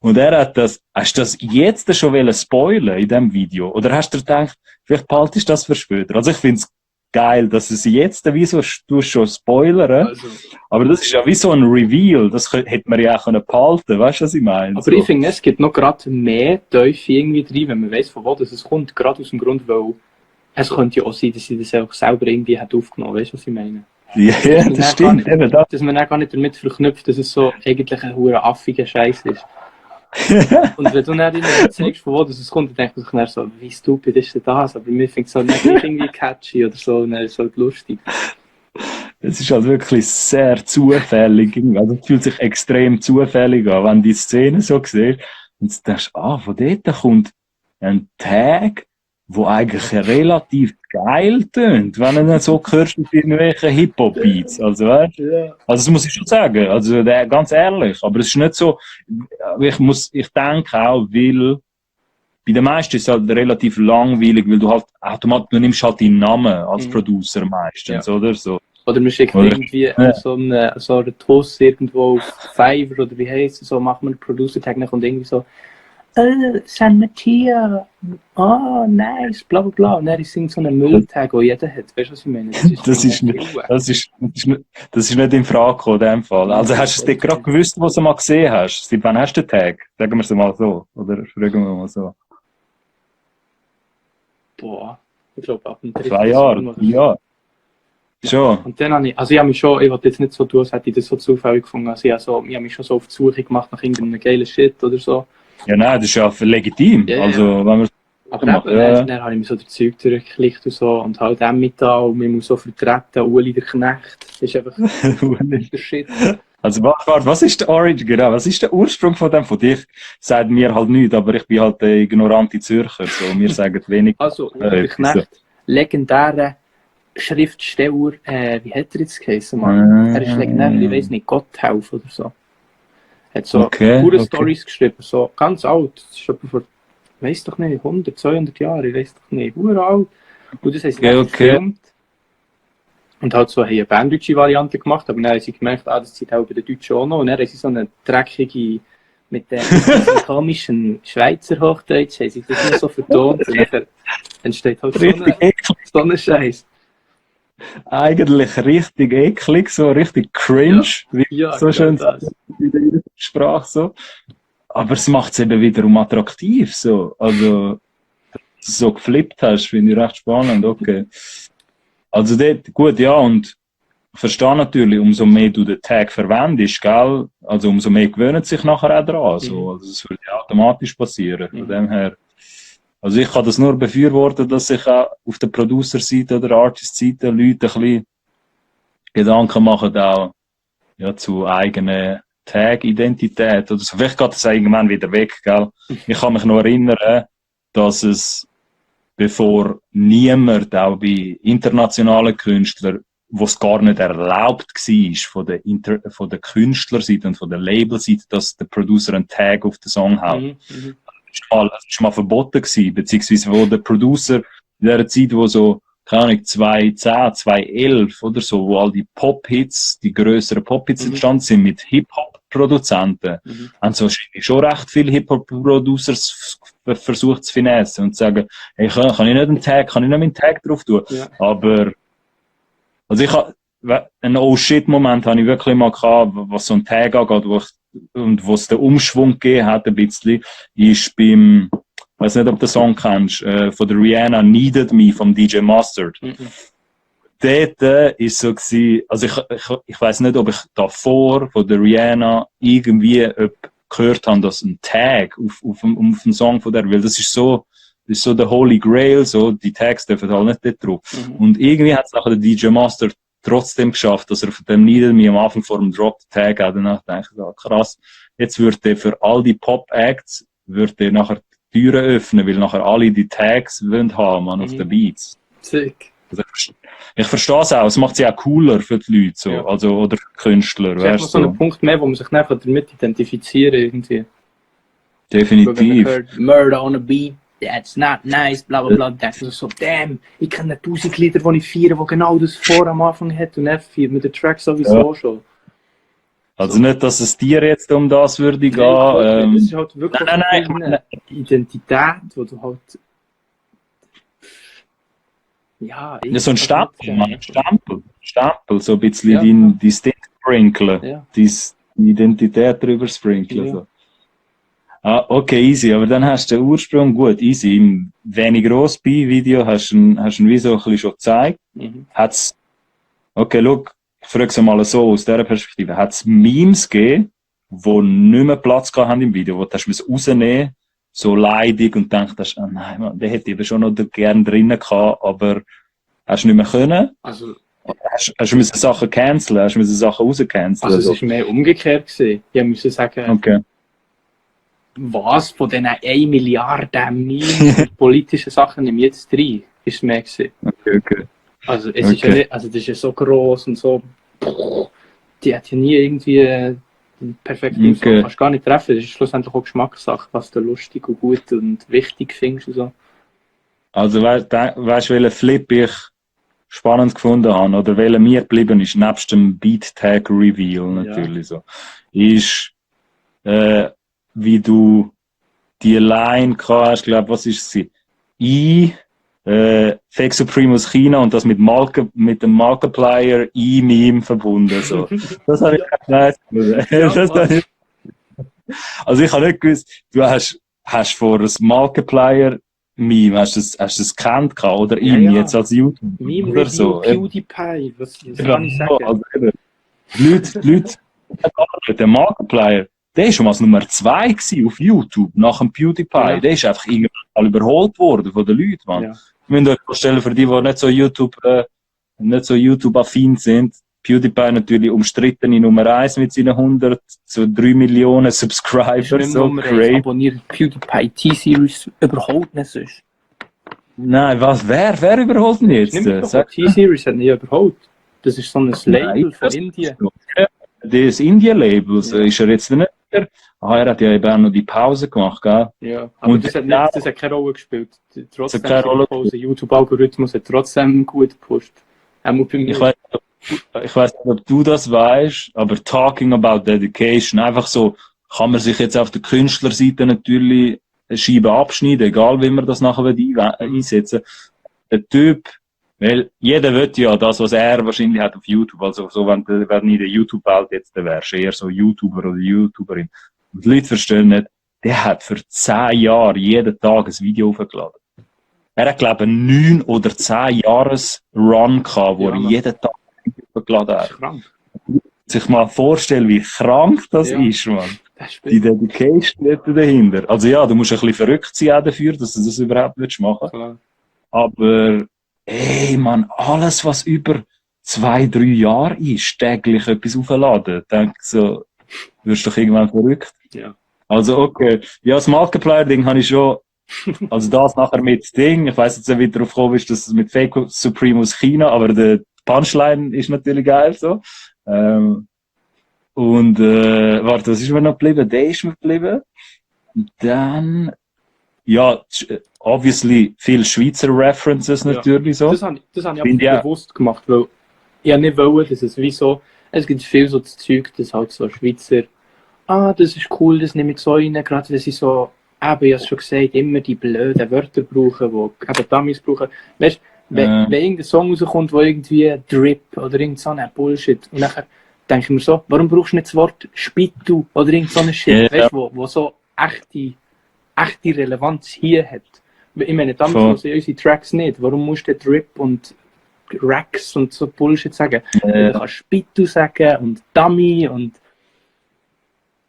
[SPEAKER 1] Und er hat hast du das jetzt schon spoilern in diesem Video? Oder hast du gedacht, vielleicht behaltest du das für später? Also ich finde es geil, dass es jetzt wie so, du schon spoilern. Also, aber das ist ja wie so ein Reveal, das hätte man ja auch behalten können, weißt du, was ich meine?
[SPEAKER 2] Aber so. Ich finde, es gibt noch gerade mehr Teufel irgendwie drin, wenn man weiss, von wo das es kommt, gerade aus dem Grund, weil es könnte ja auch sein, dass sie das auch selber irgendwie hat aufgenommen, weißt du, was ich meine?
[SPEAKER 1] Ja, das stimmt.
[SPEAKER 2] Nicht, dass man auch gar nicht damit verknüpft, dass es so eigentlich ein hoher affiger Scheiß ist. Und wenn du dann nicht zeigst, von wo das kommt, dann denke ich mir so, wie stupid ist denn das? Aber mir findet es halt nicht irgendwie catchy oder so, und dann ist es halt lustig.
[SPEAKER 1] Es ist halt wirklich sehr zufällig, also es fühlt sich extrem zufällig an, wenn du die Szene so siehst und du denkst, von dort kommt ein Tag, wo eigentlich relativ geil tönt, wenn du dann so hörst mit irgendwelchen Hip-Hop-Beats, also weißt du? Also das muss ich schon sagen, also ganz ehrlich, aber es ist nicht so, ich denke auch, weil bei den meisten ist es halt relativ langweilig, weil du halt du nimmst halt deinen Namen als Producer meistens, oder so.
[SPEAKER 2] Oder man schickt irgendwie so einen Toast irgendwo auf Fiverr oder wie heisst es, so macht man einen Producer-Tag und irgendwie so San Mattia, nice, bla bla bla. Und dann ist so ein Mülltag, den jeder hat. Weißt du, was ich meine?
[SPEAKER 1] Das ist nicht in Frage gekommen, in dem Fall. Also hast du es dir gerade gewusst, was du mal gesehen hast? Seit wann hast du den Tag? Sagen wir es mal so. Oder fragen wir mal so.
[SPEAKER 2] Boah, ich glaube ab dem
[SPEAKER 1] 2 Jahre, 3 Jahre. Schon.
[SPEAKER 2] Und dann habe ich wollte jetzt nicht so tun, als hätte ich das so zufällig gefunden. Also ich habe mich schon so auf die Suche gemacht nach irgendeinem geilen Shit oder so.
[SPEAKER 1] Ja, nein, das ist ja legitim.
[SPEAKER 2] Ja,
[SPEAKER 1] also, wenn man
[SPEAKER 2] aber dann habe ich mich so durch Zeug durchgeklickt und so und halt Emmental und mich muss so vertreten, Uli der Knecht. Das ist einfach der Shit.
[SPEAKER 1] Also, warte, was ist der Origin, genau, was ist der Ursprung von dem? Von dich sagt mir halt nichts, aber ich bin halt der ignorante Zürcher, so, mir sagen wenig.
[SPEAKER 2] Also, Uli der Knecht, legendärer Schriftsteller, wie hat er jetzt geheißen, Mann? Er ist legendär, ich weiss nicht, Gotthelf oder so. Hat so pure Storys geschrieben, so ganz alt. Das ist etwa vor, ich weiss doch nicht, 100, 200 Jahre, ich weiss doch nicht, uralt. Und das haben sie gefilmt. Und halt so eine berndeutsche Variante gemacht, aber dann haben sie gemerkt, das zieht auch bei den Deutschen auch noch. Und dann haben sie so eine dreckige, mit dem komischen Schweizer Hochdeutsch, haben sie das nur so vertont. Und dann entsteht halt so ein Scheiß.
[SPEAKER 1] Eigentlich richtig eklig, so richtig cringe, wie so schön in der Sprache so. Aber es macht es eben wiederum attraktiv, so. Also, dass du so geflippt hast, finde ich recht spannend, okay. Also dort, gut, ja, und ich verstehe natürlich, umso mehr du den Tag verwendest, gell, also umso mehr gewöhnt sich nachher auch dran, so. Also das würde ja automatisch passieren, von dem her. Also ich kann das nur befürworten, dass sich auch auf der Producer-Seite oder Artist-Seite Leute ein bisschen Gedanken machen, auch zu eigenen Tag-Identität oder so. Vielleicht geht das irgendwann wieder weg, gell? Ich kann mich noch erinnern, dass es, bevor niemand, auch bei internationalen Künstlern, wo es gar nicht erlaubt war, von der Künstlerseite und von der Labelseite, dass der Producer einen Tag auf den Song hat. Das war mal verboten gewesen, beziehungsweise wo der Producer in der Zeit, wo so, keine Ahnung, 2010, 2011 oder so, wo all die Pop-Hits, die grösseren Pop-Hits entstanden sind mit Hip-Hop-Produzenten, haben so wahrscheinlich schon recht viele Hip-Hop-Producers versucht zu finessen und zu sagen, hey, kann ich nicht meinen Tag drauf tun?
[SPEAKER 2] Ja.
[SPEAKER 1] Aber, also einen Oh-Shit-Moment habe ich wirklich mal gehabt, was so ein Tag angeht, wo es den Umschwung gegeben hat, ein bisschen, ist beim, ich weiß nicht, ob du den Song kennst, von der Rihanna, Needed Me, vom DJ Mustard. Dort ist so gewesen, also ich weiß nicht, ob ich davor von der Rihanna irgendwie gehört habe, dass ein Tag auf einen Song von der, weil das ist so der Holy Grail, so, die Tags dürfen halt nicht dort drauf. Und irgendwie hat es nachher der DJ Master trotzdem geschafft, dass er von dem Needed Me am Anfang vor dem Drop den Tag hat. Danach denke ich, krass, jetzt wird der für all die Pop-Acts, wird der nachher die Türen öffnen, weil nachher alle die Tags wollen haben, man, auf den Beats.
[SPEAKER 2] Sick.
[SPEAKER 1] Also ich verstehe es auch, es macht sie auch cooler für die Leute, so, also, oder Künstler,
[SPEAKER 2] weißt du. So ein Punkt mehr, wo man sich nachher damit identifizieren irgendwie.
[SPEAKER 1] Definitiv.
[SPEAKER 2] Murder on a beat, that's not nice, bla bla bla. Dann so, damn, ich kenne 1000 Lieder, die ich feiere, die genau das vor am Anfang hat und F4 mit den Tracks sowieso schon.
[SPEAKER 1] Also nicht, dass es dir jetzt um das würde gehen.
[SPEAKER 2] Das ist halt wirklich
[SPEAKER 1] nein.
[SPEAKER 2] Identität, wo du halt... Ja,
[SPEAKER 1] so ein Stempel, man. Stempel, so ein bisschen dein Ding sprinkeln. Ja. Deine Identität drüber sprinkeln. Ja. So. Ah, okay, easy. Aber dann hast du den Ursprung gut, easy. Im wenig gross Video hast du ihn wie so ein bisschen schon gezeigt. Okay, look, ich frage es mal so aus dieser Perspektive. Hat es Memes gegeben, die nicht mehr Platz haben im Video, wo du hast rausnehmen, so leidig und denkst, oh nein, man, den hätte ich schon noch gerne drinnen gehabt, aber hast du nicht mehr können?
[SPEAKER 2] Also,
[SPEAKER 1] hast du Sachen canceln? Hast du Sachen rauscanceln?
[SPEAKER 2] Also, es war mehr umgekehrt gewesen. Ich musste sagen,
[SPEAKER 1] okay.
[SPEAKER 2] Was von diesen 1 Milliarde Memes und politischen Sachen nehme ich jetzt rein, ist es mehr gewesen.
[SPEAKER 1] Okay.
[SPEAKER 2] Also, es ist ja nicht, also, das ist ja so gross und so, die hat ja nie irgendwie perfekt kannst du gar nicht treffen. Das ist schlussendlich auch Geschmackssache, was du lustig und gut und wichtig findest und so.
[SPEAKER 1] Also weißt du, welchen Flip ich spannend gefunden habe oder welcher mir geblieben ist, nebst dem Beat Tag Reveal natürlich so, ist wie du die Line hast, glaube was ist sie? Fake Supremos China und das mit dem Markiplier Meme verbunden. So. Das habe ich nicht Also ich habe nicht gewusst, du hast vor das Markiplier Meme, hast du das gekannt oder ihm jetzt als YouTube
[SPEAKER 2] Meme
[SPEAKER 1] oder so?
[SPEAKER 2] PewDiePie, was kann ich sagen?
[SPEAKER 1] Also, die Leute, der Markiplier, der war schon mal Nummer 2 auf YouTube nach dem PewDiePie. Ja. Der ist einfach irgendwann überholt worden von den Leuten, Mann. Ja. Ich muss euch vorstellen, für die nicht so YouTube-affin sind, PewDiePie natürlich umstrittene Nummer 1 mit seinen 100 zu 3 Millionen Subscribers.
[SPEAKER 2] So great. Abonniert PewDiePie T-Series überholt nicht sonst.
[SPEAKER 1] Nein, was? Wer überholt ihn jetzt?
[SPEAKER 2] T-Series hat nicht überholt. Das ist so ein Label von Indien.
[SPEAKER 1] Das Indien-Label, ist er jetzt nicht mehr? Er hat ja eben auch noch die Pause gemacht, gell?
[SPEAKER 2] Ja, aber und das hat keine Rolle gespielt. Trotzdem der YouTube-Algorithmus hat trotzdem gut gepusht.
[SPEAKER 1] Ich weiß nicht, ob du das weißt, aber talking about dedication, einfach so, kann man sich jetzt auf der Künstlerseite natürlich eine Scheibe abschneiden, egal wie man das nachher einsetzen will. Der Typ, weil jeder will ja das, was er wahrscheinlich hat auf YouTube, also so, wenn du in der YouTube-Welt jetzt wärst, eher so YouTuber oder YouTuberin. Und die Leute verstehen nicht, der hat für 10 Jahre jeden Tag ein Video hochgeladen. Er hat, glaube ich, 9 oder 10 Jahres Run gehabt, wo er jeden Tag ein Video hochgeladen hat.
[SPEAKER 2] Krank.
[SPEAKER 1] Sich mal vorstellen, wie krank das ist, man. Die Dedication dahinter. Also ja, du musst ein bisschen verrückt sein dafür, dass du das überhaupt machen willst.
[SPEAKER 2] Klar.
[SPEAKER 1] Aber, ey, man, alles, was über 2-3 Jahre ist, täglich etwas aufladen, denk so, wirst du doch irgendwann verrückt.
[SPEAKER 2] Ja.
[SPEAKER 1] Also, okay. Ja, das Markiplier-Ding habe ich schon, also das nachher mit Ding, ich weiss jetzt nicht, wie du drauf gekommen bist, dass es mit Fake Supreme aus China, aber der Punchline ist natürlich geil, so. Warte, was ist mir noch geblieben? Der ist mir geblieben. Und dann, ja, obviously viel Schweizer References natürlich so.
[SPEAKER 2] Das habe ich
[SPEAKER 1] Finde
[SPEAKER 2] aber bewusst gemacht, weil ich ja nicht wollte, dass es wie so, es gibt viel so das Zeug, das halt so Schweizer, das ist cool, das nehme ich so rein, gerade wenn sie so, eben, ich habe es schon gesagt, immer die blöden Wörter brauchen, die eben Dummies brauchen. Weißt du, wenn irgendein Song rauskommt, wo irgendwie Drip oder irgend so ein Bullshit, und nachher denke ich mir so, warum brauchst du nicht das Wort Spittu oder irgend so ein Shit, weißt du, wo so echte Relevanz hier hat. Ich meine, damals hören unsere Tracks nicht. Warum musst du Drip und Racks und so Bullshit sagen? Du kannst Spittu sagen und Dummy und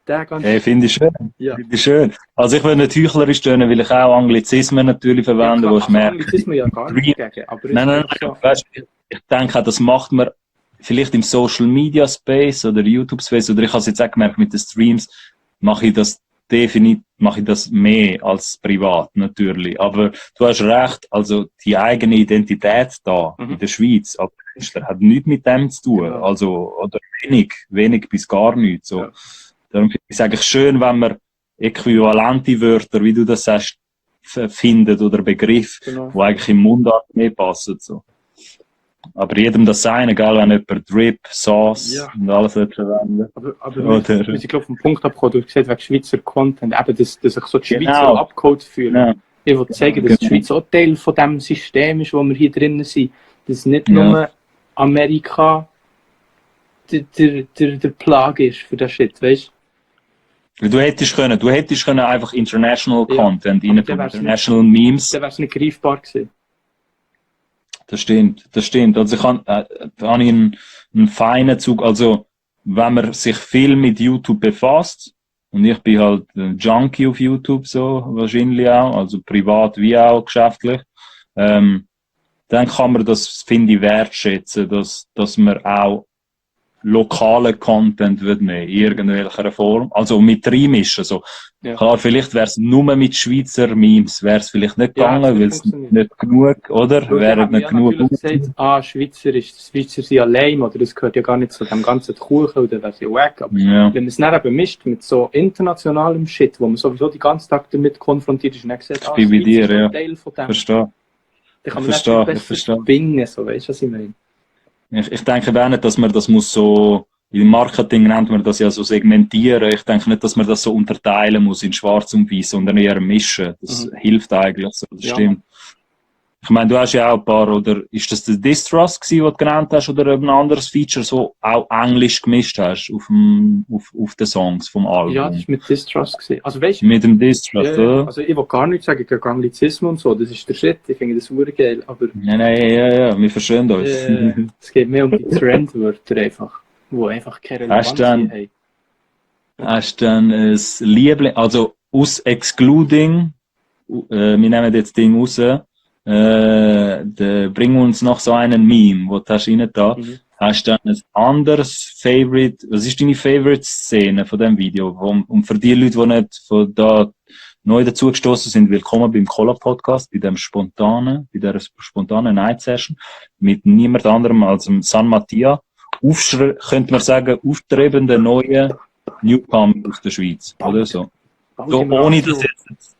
[SPEAKER 2] der ganze...
[SPEAKER 1] Hey, finde ich schön.
[SPEAKER 2] Ja.
[SPEAKER 1] Finde ich schön. Also ich will nicht heuchlerisch tönen, weil ich auch Anglizismen natürlich verwende, wo ich merke...
[SPEAKER 2] Anglizismen ja gar nicht gegen, aber...
[SPEAKER 1] Nein,
[SPEAKER 2] so.
[SPEAKER 1] weißt, ich denke auch, das macht man vielleicht im Social Media Space oder YouTube Space, oder ich habe es jetzt auch gemerkt mit den Streams, mache ich das mehr als privat, natürlich. Aber du hast recht, also die eigene Identität da in der Schweiz als Künstler hat nichts mit dem zu tun.
[SPEAKER 2] Genau.
[SPEAKER 1] Also, oder wenig bis gar nichts. So.
[SPEAKER 2] Ja.
[SPEAKER 1] Darum finde ich es eigentlich schön, wenn man äquivalente Wörter, wie du das sagst, findet oder Begriffe,
[SPEAKER 2] Genau.
[SPEAKER 1] die eigentlich im Mundart mehr passen. So. Aber jedem das seine, egal wenn jemand Drip, Sauce und alles verwenden.
[SPEAKER 2] Aber wir sind, glaube ich, vom Punkt abgekommen, du hast gesagt, wegen Schweizer Content, eben, dass sich so die Schweizer abgeholt fühlen.
[SPEAKER 1] Ja.
[SPEAKER 2] Ich will zeigen, dass die Schweiz auch Teil von dem System ist, wo wir hier drinnen sind. Dass nicht nur Amerika der Plage ist für das Shit, weißt
[SPEAKER 1] du? Du hättest können einfach International Content, International
[SPEAKER 2] nicht,
[SPEAKER 1] Memes.
[SPEAKER 2] dann wäre es nicht greifbar gewesen.
[SPEAKER 1] Das stimmt. Also ich habe einen feinen Zug, also wenn man sich viel mit YouTube befasst, und ich bin halt ein Junkie auf YouTube, so wahrscheinlich auch, also privat wie auch geschäftlich, dann kann man das, finde ich, wertschätzen, dass man auch lokalen Content wird nehmen, in irgendwelcher Form, also mit reinmischen, so. Ja. Klar, vielleicht wäre es nur mit Schweizer Memes, wäre es vielleicht nicht gegangen, weil es nicht genug, oder? Wäre nicht genug.
[SPEAKER 2] Gesagt, Schweizer sind allein, oder das gehört ja gar nicht zu dem ganzen Kuchen, oder wäre es ja wack. Aber wenn man es dann eben mischt mit so internationalem Shit, wo man sowieso die ganze Tag damit konfrontiert ist, und dann gesagt,
[SPEAKER 1] Schweiz ist
[SPEAKER 2] ein Teil von dem.
[SPEAKER 1] Verstehe.
[SPEAKER 2] Dann kann man nicht besser bingen, so, weißt du, was ich meine?
[SPEAKER 1] Ich denke auch nicht, dass man das muss so, im Marketing nennt man das ja so segmentieren. Ich denke nicht, dass man das so unterteilen muss in schwarz und weiß, sondern eher mischen. Das hilft eigentlich so, das stimmt. Ich meine, du hast ja auch ein paar, oder ist das der Distrust gewesen, den du genannt hast, oder ein anderes Feature, so auch Englisch gemischt hast auf den Songs vom Album?
[SPEAKER 2] Ja, das war mit Distrust gewesen. Also weißt,
[SPEAKER 1] mit dem Distrust, oder?
[SPEAKER 2] Also ich will gar nicht sagen gegen Anglizismus und so, das ist der Shit, ich finde das super geil, aber...
[SPEAKER 1] Nein, wir verstehen uns.
[SPEAKER 2] Es geht mehr um die Trendwörter einfach, die einfach keine Relevanz haben.
[SPEAKER 1] Hast du dann ein Liebling, also aus Excluding, wir nehmen jetzt das Ding raus, bring uns noch so einen Meme, wo du hast rein da. Hast du dann ein anderes Favorite, was ist deine Favorite-Szene von dem Video? Und für die Leute, die nicht von da neu dazugestoßen sind, willkommen beim Cola-Podcast, bei dieser spontanen Night Session, mit niemand anderem als dem San Mattia. Könnte man sagen, aufstrebende neue Newcomer aus der Schweiz, oder so. Ohne das jetzt,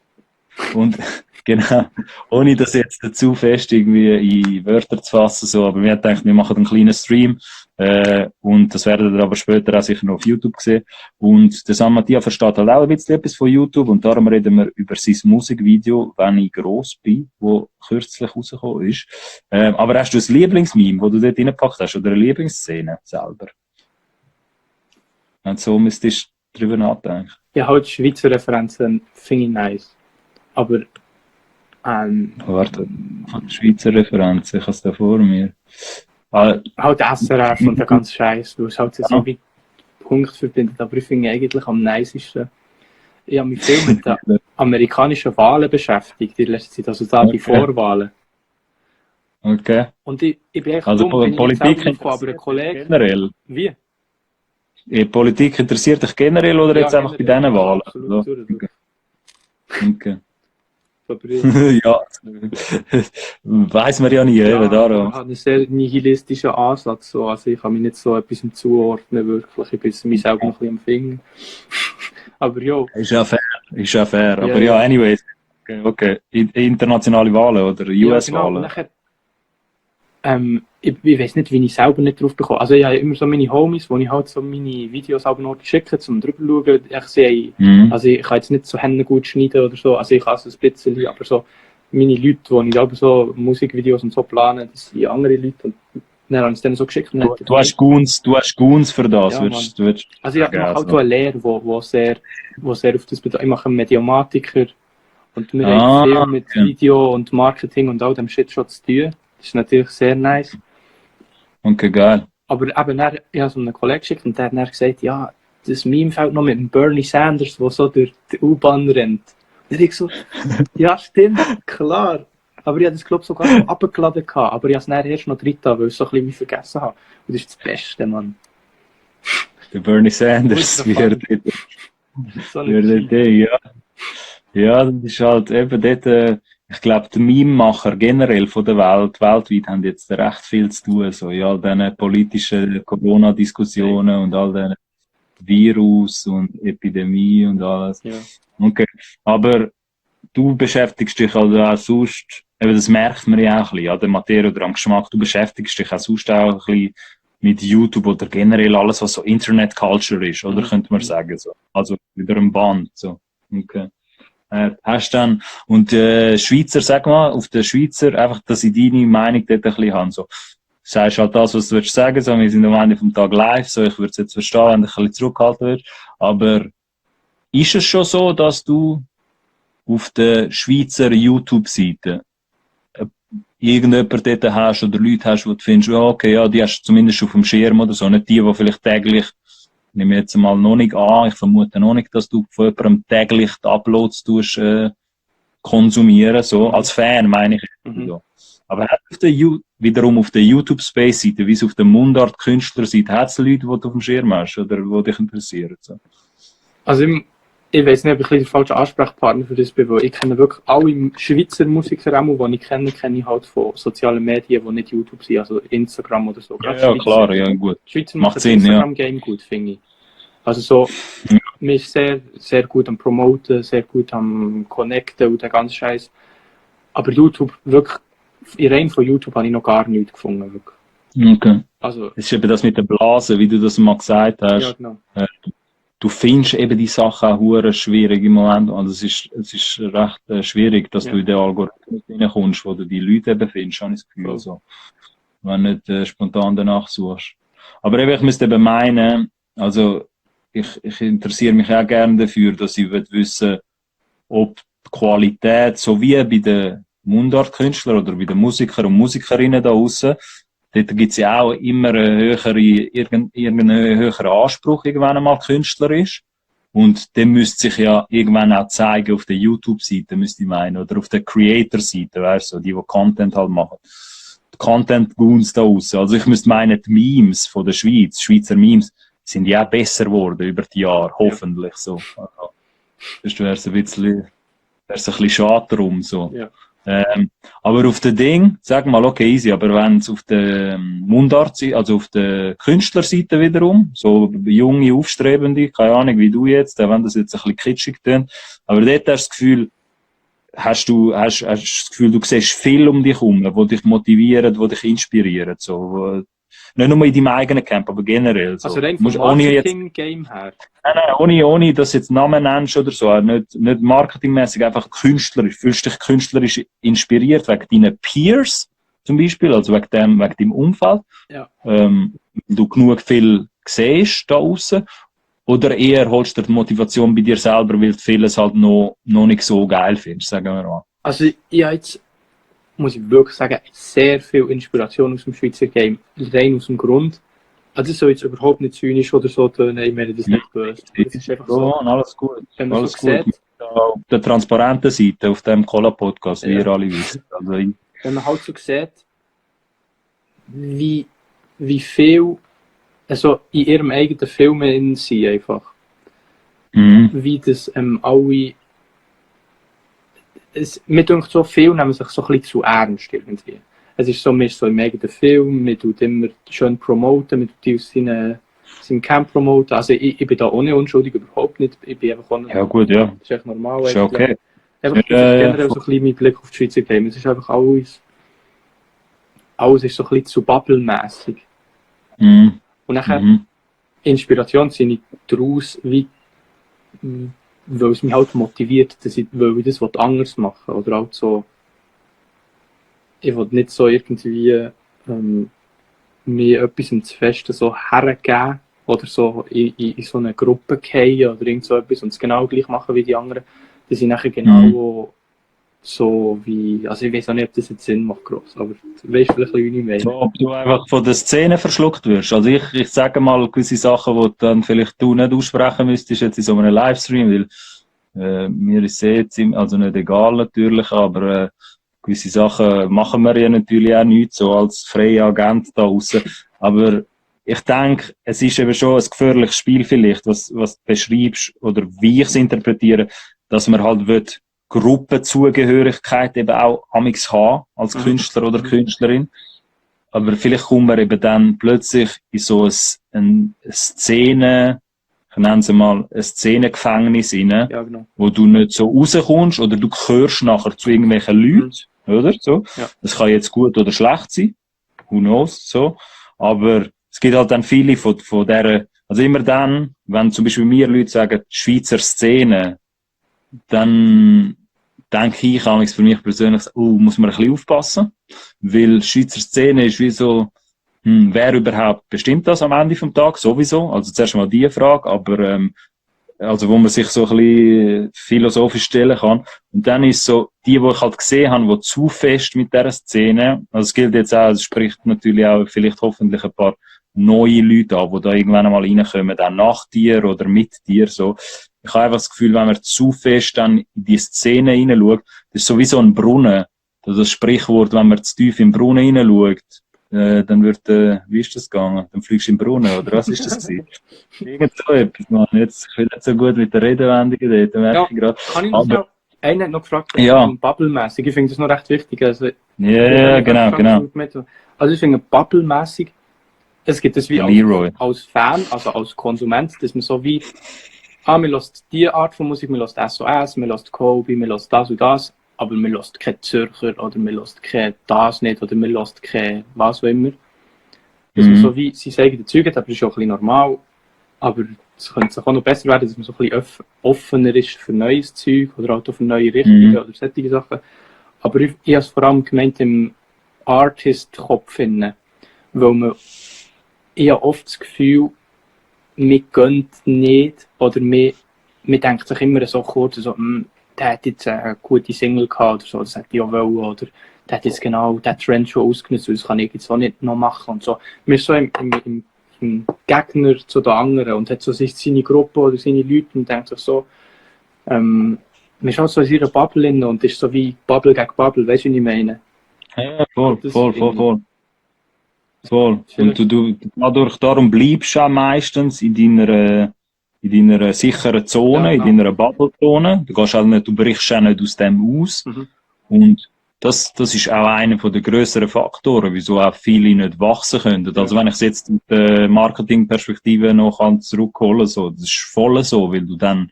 [SPEAKER 1] und genau, ohne das jetzt zu fest irgendwie in Wörter zu fassen, so, aber wir haben gedacht, wir machen einen kleinen Stream, und das werdet ihr aber später auch sicher noch auf YouTube sehen. Und der San Mattia versteht halt auch ein bisschen etwas von YouTube, und darum reden wir über sein Musikvideo, «Wenn ich gross bin», wo kürzlich rausgekommen ist. Aber hast du ein Lieblingsmeme, das du dort reingepackt hast, oder eine Lieblingsszene selber? Und so müsstest du drüber nachdenken.
[SPEAKER 2] Ja, halt Schweizer Referenzen finde ich nice. Aber,
[SPEAKER 1] warte, Schweizer Referenz, ich habe es da vor mir.
[SPEAKER 2] Halt SRF und der ganze Scheiß, weil es halt so wie Punkt verbindet. Aber ich finde eigentlich am nicesten. Ich habe mich viel mit den amerikanischen Wahlen beschäftigt in letzter Zeit, also da die Vorwahlen.
[SPEAKER 1] Okay.
[SPEAKER 2] Und ich bin echt
[SPEAKER 1] also
[SPEAKER 2] dumm,
[SPEAKER 1] Politik
[SPEAKER 2] aber ein Kollege...
[SPEAKER 1] Generell?
[SPEAKER 2] Wie?
[SPEAKER 1] Politik interessiert dich generell oder jetzt einfach bei diesen Wahlen?
[SPEAKER 2] Absolut.
[SPEAKER 1] Okay. Ja, weiss man ja nie, eben darum.
[SPEAKER 2] Ich habe einen sehr nihilistischen Ansatz, so. Also ich kann mich nicht so etwas zuordnen, wirklich. Ich bin mich selber noch ein bisschen am Finger. Aber ja.
[SPEAKER 1] Ist ja fair. Aber ja, anyways. Okay. Internationale Wahlen oder
[SPEAKER 2] Ja,
[SPEAKER 1] US-Wahlen?
[SPEAKER 2] genau. Nachher, ich weiß nicht, wie ich selber nicht drauf bekomme. Also ich habe immer so meine Homies, wo ich halt so meine Videos aber noch schicke, um drüber zu schauen. Also ich kann jetzt nicht so Hände gut schneiden oder so, also ich kann es ein bisschen, aber so meine Leute, die ich aber so Musikvideos und so plane, das sind andere Leute und dann habe ich es denen so geschickt. Und
[SPEAKER 1] Du hast Goons für das,
[SPEAKER 2] ja, Mann.
[SPEAKER 1] würdest
[SPEAKER 2] Also ich
[SPEAKER 1] sagen,
[SPEAKER 2] mache halt
[SPEAKER 1] also.
[SPEAKER 2] so eine Lehre, wo sehr auf das bedeutet. Ich mache einen Mediamatiker und wir haben
[SPEAKER 1] Ah,
[SPEAKER 2] viel mit
[SPEAKER 1] okay.
[SPEAKER 2] Video und Marketing und all dem Shit schon zu tun. Das ist natürlich sehr nice.
[SPEAKER 1] Okay, geil.
[SPEAKER 2] Aber eben, dann, ich habe es einem Kollegen geschickt und der hat dann gesagt, ja, das Meme fällt noch mit dem Bernie Sanders, der so durch die U-Bahn rennt. Und dann habe ich so, ja, stimmt, klar. Aber ich habe das, glaube ich, sogar schon abgeladen gehabt. Aber ich habe es dann erst noch drin, weil ich es so ein bisschen wie vergessen habe. Und das ist das Beste, Mann.
[SPEAKER 1] Der Bernie Sanders,
[SPEAKER 2] Ultra funny. So eine
[SPEAKER 1] wird
[SPEAKER 2] Geschichte.
[SPEAKER 1] ja. Ja, das ist halt eben dort, ich glaube, die Meme-Macher generell von der Welt, weltweit, haben jetzt recht viel zu tun, so, in all diesen politischen Corona-Diskussionen und all diesen Virus und Epidemie und alles.
[SPEAKER 2] Ja.
[SPEAKER 1] Okay. Aber du beschäftigst dich also auch sonst, eben das merkt man ja auch ein bisschen, an der Materie oder am Geschmack, du beschäftigst dich auch sonst auch ein bisschen mit YouTube oder generell alles, was so Internet-Culture ist, oder könnte man sagen, so. Also wieder ein Band, so. Okay. Hast dann, und Schweizer, sag mal, auf den Schweizer, einfach, dass ich deine Meinung dort ein bisschen habe, so. Sagst halt das, was du willst sagen, so, wir sind am Ende vom Tag live, so, ich würde es jetzt verstehen, wenn du ein bisschen zurückgehalten wirst, aber ist es schon so, dass du auf der Schweizer YouTube-Seite irgendjemand dort hast oder Leute hast, wo du findest, ja, okay, ja, die hast du zumindest auf dem Schirm oder so, nicht die vielleicht täglich, nehme ich jetzt mal noch nicht an, ich vermute noch nicht, dass du von jemandem täglich die Uploads tust, konsumieren, so, als Fan meine ich. So. Aber hat auf der wiederum auf der YouTube-Space-Seite, wie es auf der Mundart-Künstler-Seite, hat es Leute, die du auf dem Schirm hast oder die dich interessieren? So.
[SPEAKER 2] Also ich weiß nicht, ob ich ein bisschen der falsche Ansprechpartner für das bin, weil ich kenne wirklich alle Schweizer Musiker, die ich kenne ich halt von sozialen Medien, die nicht YouTube sind, also Instagram oder so. Gerade
[SPEAKER 1] Ja,
[SPEAKER 2] Schweizer,
[SPEAKER 1] klar, ja, gut.
[SPEAKER 2] Schweizer
[SPEAKER 1] Macht
[SPEAKER 2] machen das
[SPEAKER 1] Sinn, ja.
[SPEAKER 2] Instagram-Game gut, finde ich. Also so, mir ist sehr, sehr gut am Promoten, sehr gut am Connecten und der ganze Scheiß. Aber YouTube, wirklich, rein von YouTube habe ich noch gar nichts gefunden, wirklich.
[SPEAKER 1] Okay.
[SPEAKER 2] Also,
[SPEAKER 1] Es ist eben das mit der Blase, wie du das mal gesagt
[SPEAKER 2] ja,
[SPEAKER 1] hast.
[SPEAKER 2] genau.
[SPEAKER 1] Du findest eben die Sachen auch hure schwierig im Moment. Also es ist recht schwierig, dass
[SPEAKER 2] Ja.
[SPEAKER 1] du in den Algorithmus reinkommst, wo du die Leute eben findest, habe ich das Gefühl.
[SPEAKER 2] Voll.
[SPEAKER 1] So. Wenn du nicht spontan danach suchst. Aber eben, ich müsste eben meinen, also ich interessiere mich auch gerne dafür, dass ich wissen, ob die Qualität, so wie bei den Mundartkünstlern oder bei den Musikern und Musikerinnen da draussen, dort gibt es ja auch immer irgendeinen höheren Anspruch, irgendwann einmal Künstler ist. Und dem müsste sich ja irgendwann auch zeigen auf der YouTube-Seite, müsste ich meinen, oder auf der Creator-Seite, weißt du, die Content halt machen. Die Content-Goons da draussen. Also ich müsste meinen, die Memes von der Schweiz, Schweizer Memes, sind ja auch besser geworden über die Jahre, hoffentlich so. Also, das wäre es ein bisschen schade drum, so.
[SPEAKER 2] Ja.
[SPEAKER 1] Aber auf der Ding, sag mal, okay, easy, aber wenn es auf der Mundart, also auf der Künstlerseite wiederum, so junge, aufstrebende, keine Ahnung, wie du jetzt, wenn das jetzt ein bisschen kitschig tönt, aber dort hast du das Gefühl, hast das Gefühl, du siehst viel um dich herum, wo dich motivieren, wo dich inspirieren, so, nicht nur in deinem eigenen Camp, aber generell, so.
[SPEAKER 2] Also rein vom Marketing-Game her.
[SPEAKER 1] Nein, ohne dass du jetzt Namen nennst oder so, nicht marketingmäßig, einfach künstlerisch. Fühlst du dich künstlerisch inspiriert wegen deinen Peers zum Beispiel, also wegen deinem Umfeld,
[SPEAKER 2] Ja.
[SPEAKER 1] du genug viel siehst da außen, oder eher holst du die Motivation bei dir selber, weil du vieles halt noch nicht so geil findest, sagen wir mal.
[SPEAKER 2] Also ich habe jetzt, muss ich wirklich sagen, sehr viel Inspiration aus dem Schweizer Game. Rein aus dem Grund. Also das soll jetzt überhaupt nicht zynisch oder so tönen, ich meine das nicht böse. Das ist einfach so.
[SPEAKER 1] Alles gut.
[SPEAKER 2] Wenn man
[SPEAKER 1] Alles
[SPEAKER 2] so
[SPEAKER 1] gut.
[SPEAKER 2] sieht,
[SPEAKER 1] Auf der transparenten Seite, auf dem Cola-Podcast, wie
[SPEAKER 2] Ja.
[SPEAKER 1] ihr alle wisst. Also,
[SPEAKER 2] wenn man halt so sieht, wie viel also in ihrem eigenen Film in sind einfach. Wie das alle mir denkt so viel nehmen sich so ein bisschen zu ernst irgendwie. Es ist so, man ist so im eigenen Film, man tut immer schön promoten, man tut die aus seinem Camp promoten. Also ich bin da ohne unschuldig, überhaupt nicht. Ich bin einfach auch nicht,
[SPEAKER 1] ja gut, ja.
[SPEAKER 2] das ist echt normal.
[SPEAKER 1] Ist ja okay.
[SPEAKER 2] einfach generell so ein bisschen mit Blick auf die Schweizer Game. Es ist einfach alles ist so ein bisschen zu bubblemässig.
[SPEAKER 1] Mhm.
[SPEAKER 2] Und nachher
[SPEAKER 1] Mhm.
[SPEAKER 2] Inspiration sind ich daraus, weil es mich halt motiviert, weil ich das anders machen will. Oder halt so, ich will nicht so irgendwie mir etwas ins Feste so hergeben oder so in so eine Gruppe fallen oder irgend so etwas und es genau gleich machen wie die anderen, dass ich nachher genau so wie, also ich weiß auch nicht, ob das jetzt Sinn macht, gross, aber du weißt vielleicht, wie ich meine.
[SPEAKER 1] So, ob du einfach von der Szene verschluckt wirst. Also ich sage mal gewisse Sachen, die dann vielleicht du nicht aussprechen müsstest jetzt in so einem Livestream, weil mir ist jetzt also nicht egal natürlich, aber gewisse Sachen machen wir ja natürlich auch nicht so als freier Agent da draussen. Aber ich denke, es ist eben schon ein gefährliches Spiel vielleicht, was du beschreibst oder wie ich es interpretiere, dass man halt will Gruppenzugehörigkeit eben auch amigs haben als Künstler oder Künstlerin. Aber vielleicht kommt man eben dann plötzlich in so eine Szene, ich nenne es mal, ein Szenengefängnis rein,
[SPEAKER 2] Ja, genau.
[SPEAKER 1] wo du nicht so rauskommst oder du gehörst nachher zu irgendwelchen Leuten, oder? So.
[SPEAKER 2] Ja.
[SPEAKER 1] Das kann jetzt gut oder schlecht sein. Who knows, so. Aber es gibt halt dann viele von dieser, also immer dann, wenn zum Beispiel mir Leute sagen, die Schweizer Szene, dann denke ich, für mich persönlich, muss man ein bisschen aufpassen, weil die Schweizer Szene ist wie so, wer überhaupt bestimmt das am Ende vom Tag? Sowieso. Also zuerst mal die Frage, aber also wo man sich so ein bisschen philosophisch stellen kann. Und dann ist so, die ich halt gesehen habe, die zu fest mit dieser Szene, also es gilt jetzt auch, es spricht natürlich auch vielleicht hoffentlich ein paar neue Leute an, die da irgendwann einmal reinkommen, auch nach dir oder mit dir, so. Ich habe einfach das Gefühl, wenn man zu fest dann in die Szene hineinschaut, das ist sowieso ein Brunnen. Das Sprichwort, wenn man zu tief im Brunnen hineinschaut, dann wird, wie ist das gegangen? Dann fliegst du im Brunnen, oder was ist das gewesen? Irgend so etwas, Mann. Jetzt, ich will nicht so gut mit der Redewendung dort, merke ich gerade.
[SPEAKER 2] Kann ich noch schnell, einer hat noch gefragt, Bubble-mässig, ich finde das noch recht wichtig. Also,
[SPEAKER 1] ja, genau.
[SPEAKER 2] Also ich finde Bubble-mässig, es gibt das wie als Fan, also als Konsument, dass man so wie, man lässt diese Art von Musik, man lässt SOS, man lässt Kobe, man lässt das und das, aber man lässt kein Zürcher oder man lässt kein das nicht oder man lässt kein was auch immer. Dass man so wie sein eigenes Zeug hat, aber das ist auch ein bisschen normal. Aber es könnte auch noch besser werden, dass man so ein bisschen offener ist für neues Zeug oder auch für neue Richtungen oder solche Sachen. Aber ich habe es vor allem gemeint im Artist-Kopf, weil ich habe oft das Gefühl, man gönnt nicht oder man denkt sich immer so kurz, so, der hat jetzt eine gute Single gehabt oder so, das hätte ich auch wollen, oder der hat jetzt genau den Trend schon ausgenutzt, das kann ich jetzt auch nicht noch machen und so. Man ist so im Gegner zu den anderen und hat so seine Gruppe oder seine Leute und denkt sich so, man ist auch so in ihrer Bubble drin und ist so wie Bubble gegen Bubble, weißt du, was ich meine?
[SPEAKER 1] Ja, voll. Und darum bleibst du auch meistens in deiner sicheren Zone, in deiner Bubble-Zone. Du brichst auch nicht aus dem aus. Und das ist auch einer der grösseren Faktoren, wieso auch viele nicht wachsen können. Also wenn ich es jetzt mit der Marketingperspektive noch zurückholen so, das ist voll so, weil du dann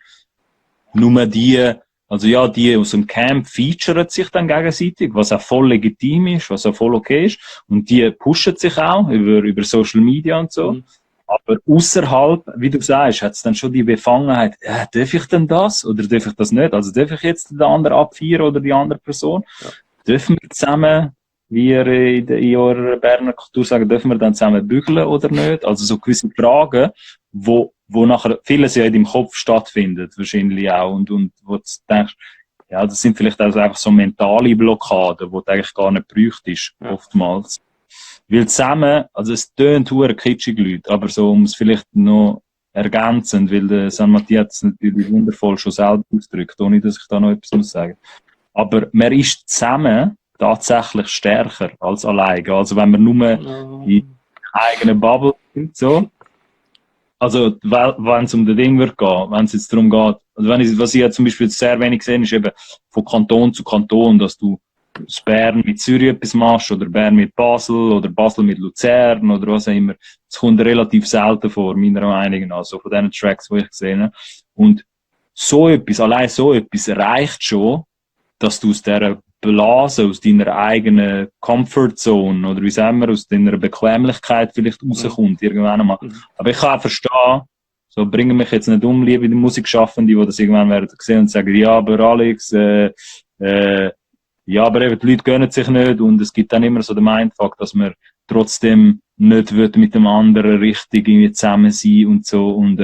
[SPEAKER 1] nur die aus dem Camp featuren sich dann gegenseitig, was auch voll legitim ist, was auch voll okay ist. Und die pushen sich auch über Social Media und so. Aber außerhalb, wie du sagst, hat es dann schon die Befangenheit, darf ich denn das oder darf ich das nicht? Also darf ich jetzt den anderen abfeiern oder die andere Person? Ja. Dürfen wir zusammen, wie ihr in eurer Berner Kultur sagen, dürfen wir dann zusammen bügeln oder nicht? Also so gewisse Fragen, wo nachher vieles ja in deinem Kopf stattfindet, wahrscheinlich auch, und wo du denkst, ja, das sind vielleicht also einfach so mentale Blockaden, die du eigentlich gar nicht bräuchtest, oftmals. Weil zusammen, also es tönt verdammt kitschig, Leute, aber so, um es vielleicht noch ergänzend, weil der San Matthias es natürlich wundervoll schon selber ausdrückt, ohne dass ich da noch etwas muss sagen. Aber man ist zusammen tatsächlich stärker als alleine. Also wenn man nur in eigenen Bubble sind, so. Also, wenn es um das Ding wird gehen, wenn es jetzt darum geht, also was ich ja zum Beispiel sehr wenig gesehen ist eben von Kanton zu Kanton, dass du das Bern mit Zürich etwas machst oder Bern mit Basel oder Basel mit Luzern oder was auch immer. Das kommt relativ selten vor, meiner Meinung nach, also von den Tracks, die ich gesehen habe. Und allein so etwas reicht schon, dass du aus dieser Blase, aus deiner eigenen Comfortzone oder wie sagen wir, aus deiner Bequemlichkeit vielleicht rauskommst, irgendwann einmal. Aber ich kann auch verstehen, so bringen mich jetzt nicht um, liebe die Musikschaffenden, die das irgendwann werden sehen und sagen, ja, aber Alex, ja, aber eben, die Leute gönnen sich nicht und es gibt dann immer so den Mindfuck, dass man trotzdem nicht wird mit dem anderen richtig irgendwie zusammen sein und so und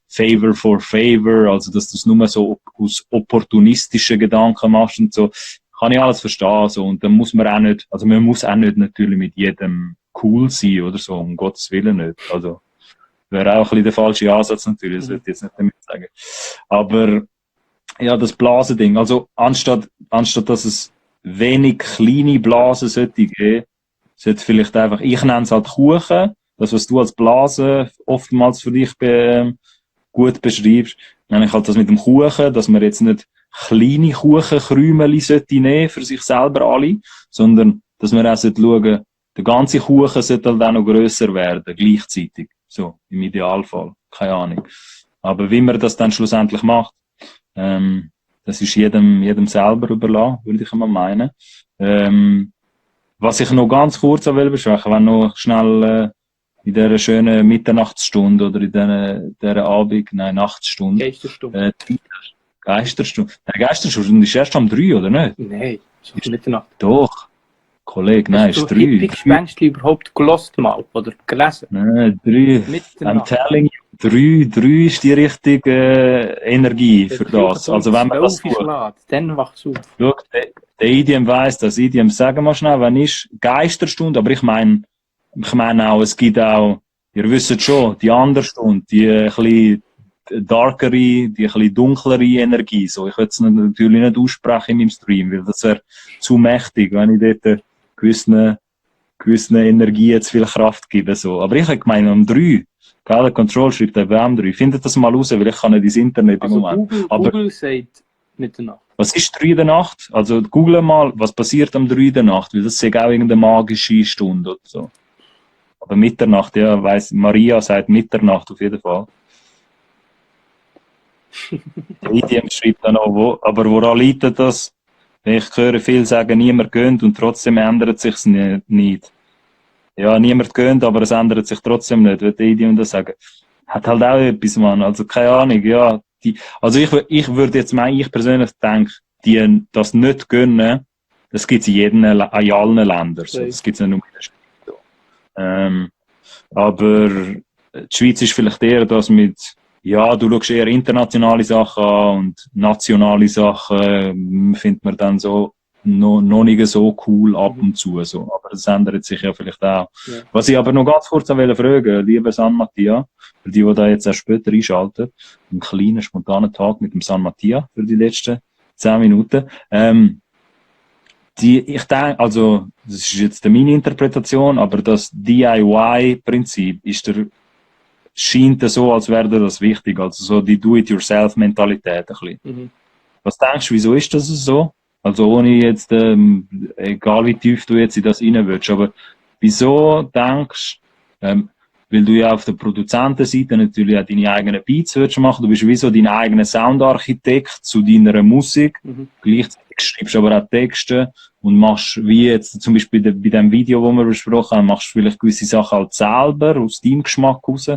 [SPEAKER 1] Favor for Favor, also dass du es nur so aus opportunistischen Gedanken machst und so, kann ich alles verstehen, so, und dann muss man auch nicht, also man muss auch nicht natürlich mit jedem cool sein oder so, um Gottes Willen nicht, also wäre auch ein bisschen der falsche Ansatz natürlich, das würde ich jetzt nicht damit sagen, aber ja, das Blasending, also anstatt dass es wenig kleine Blasen sollte geben, sollte vielleicht einfach, ich nenne es halt Kuchen, das, was du als Blase oftmals für dich gut beschreibst, nenne ich halt das mit dem Kuchen, dass man jetzt nicht kleine Kuchenkrümeli sollte nehmen für sich selber alle, sondern dass man auch sollte schauen, der ganze Kuchen sollte halt auch noch grösser werden, gleichzeitig, so, im Idealfall, keine Ahnung. Aber wie man das dann schlussendlich macht, das ist jedem selber überlassen, würde ich mal meinen. Was ich noch ganz kurz besprechen will, wenn noch schnell in dieser schönen Mitternachtsstunde oder in dieser Nachtstunde.
[SPEAKER 2] Geisterstunde.
[SPEAKER 1] Geisterstunde. Der Geisterstunde ist erst um 3, oder nicht?
[SPEAKER 2] Nein, so Mitternacht.
[SPEAKER 1] Doch. Kollege, nein, ist 3.
[SPEAKER 2] Hippie-Gespenstli überhaupt gelost mal oder gelesen?
[SPEAKER 1] Nein, 3. I'm telling you, 3 ist die richtige Energie für das. Also wenn man das tut.
[SPEAKER 2] Dann wachst du auf.
[SPEAKER 1] Schau, der Idiom weiss das. Idiom, sagen wir schnell, wenn ist Geisterstunde, aber ich meine auch, es gibt auch, ihr wisst schon, die andere Stunde, die ein bisschen darkere, die ein bisschen dunklere Energie. So, ich will es natürlich nicht aussprechen in meinem Stream, weil das wäre zu mächtig, wenn ich dort gewissen Energien zu viel Kraft gebe. So. Aber ich habe gemeint, um 3, Gala Control schreibt eben um 3. Findet das mal raus, weil ich kann nicht ins Internet
[SPEAKER 2] also
[SPEAKER 1] im Moment.
[SPEAKER 2] Google sagt Mitternacht.
[SPEAKER 1] Was ist 3 in der Nacht? Also google mal, was passiert um 3 in der Nacht, weil das ist auch irgendeine magische Stunde oder so. Aber Mitternacht, ja, weiss, Maria sagt Mitternacht auf jeden Fall. Der Idiom schreibt dann auch, aber woran liegt das? Ich höre viel sagen, niemand gönnt und trotzdem ändert sich's nicht. Ja, niemand gönnt, aber es ändert sich trotzdem nicht, würde der Idiom das sagen. Hat halt auch etwas, Mann. Also keine Ahnung, ja. Also ich würde jetzt meinen, ich persönlich denke, die das nicht gönnen, das gibt es in allen Ländern. So. Das gibt es nicht nur in der Schweiz. Aber die Schweiz ist vielleicht eher das mit, ja, du schaust eher internationale Sachen an und nationale Sachen findet man dann so noch nicht so cool ab und zu. So. Aber das ändert sich ja vielleicht auch. Ja. Was ich aber noch ganz kurz fragen, lieber San Mattia, für die da jetzt erst später einschalten, einen kleinen spontanen Tag mit dem San Mattia für die letzten 10 Minuten. Ich denke, also, das ist jetzt meine Interpretation, aber das DIY-Prinzip scheint so, als wäre das wichtig, also so die Do-it-yourself-Mentalität ein bisschen. Mhm. Was denkst du, wieso ist das so? Also ohne jetzt, egal wie tief du jetzt in das rein willst, aber wieso denkst du, weil du ja auf der Produzentenseite natürlich auch deine eigenen Beats willst machen, du bist wie so dein eigener Soundarchitekt zu deiner Musik, gleichzeitig schreibst du aber auch Texte und machst, wie jetzt zum Beispiel bei dem Video, das wir besprochen haben, machst du vielleicht gewisse Sachen halt selber, aus deinem Geschmack raus.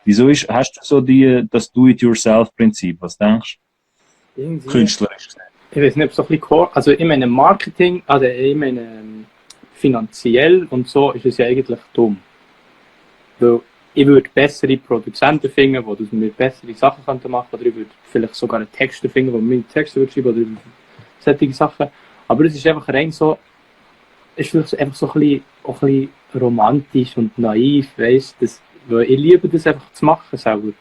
[SPEAKER 1] Wieso hast du so das Do-it-yourself-Prinzip? Was denkst du? Künstlerisch gesehen.
[SPEAKER 2] Ich weiß nicht, ob es so ein bisschen, also ich meine Marketing, also ich meine finanziell und so ist es ja eigentlich dumm. Weil ich würde bessere Produzenten finden, die mir bessere Sachen machen könnten, oder ich würde vielleicht sogar einen Texter finden, der meine Texte würde schreiben oder solche Sachen. Aber es ist einfach rein so, ist vielleicht einfach so ein bisschen romantisch und naiv, weißt du, weil ich liebe das einfach zu machen selber.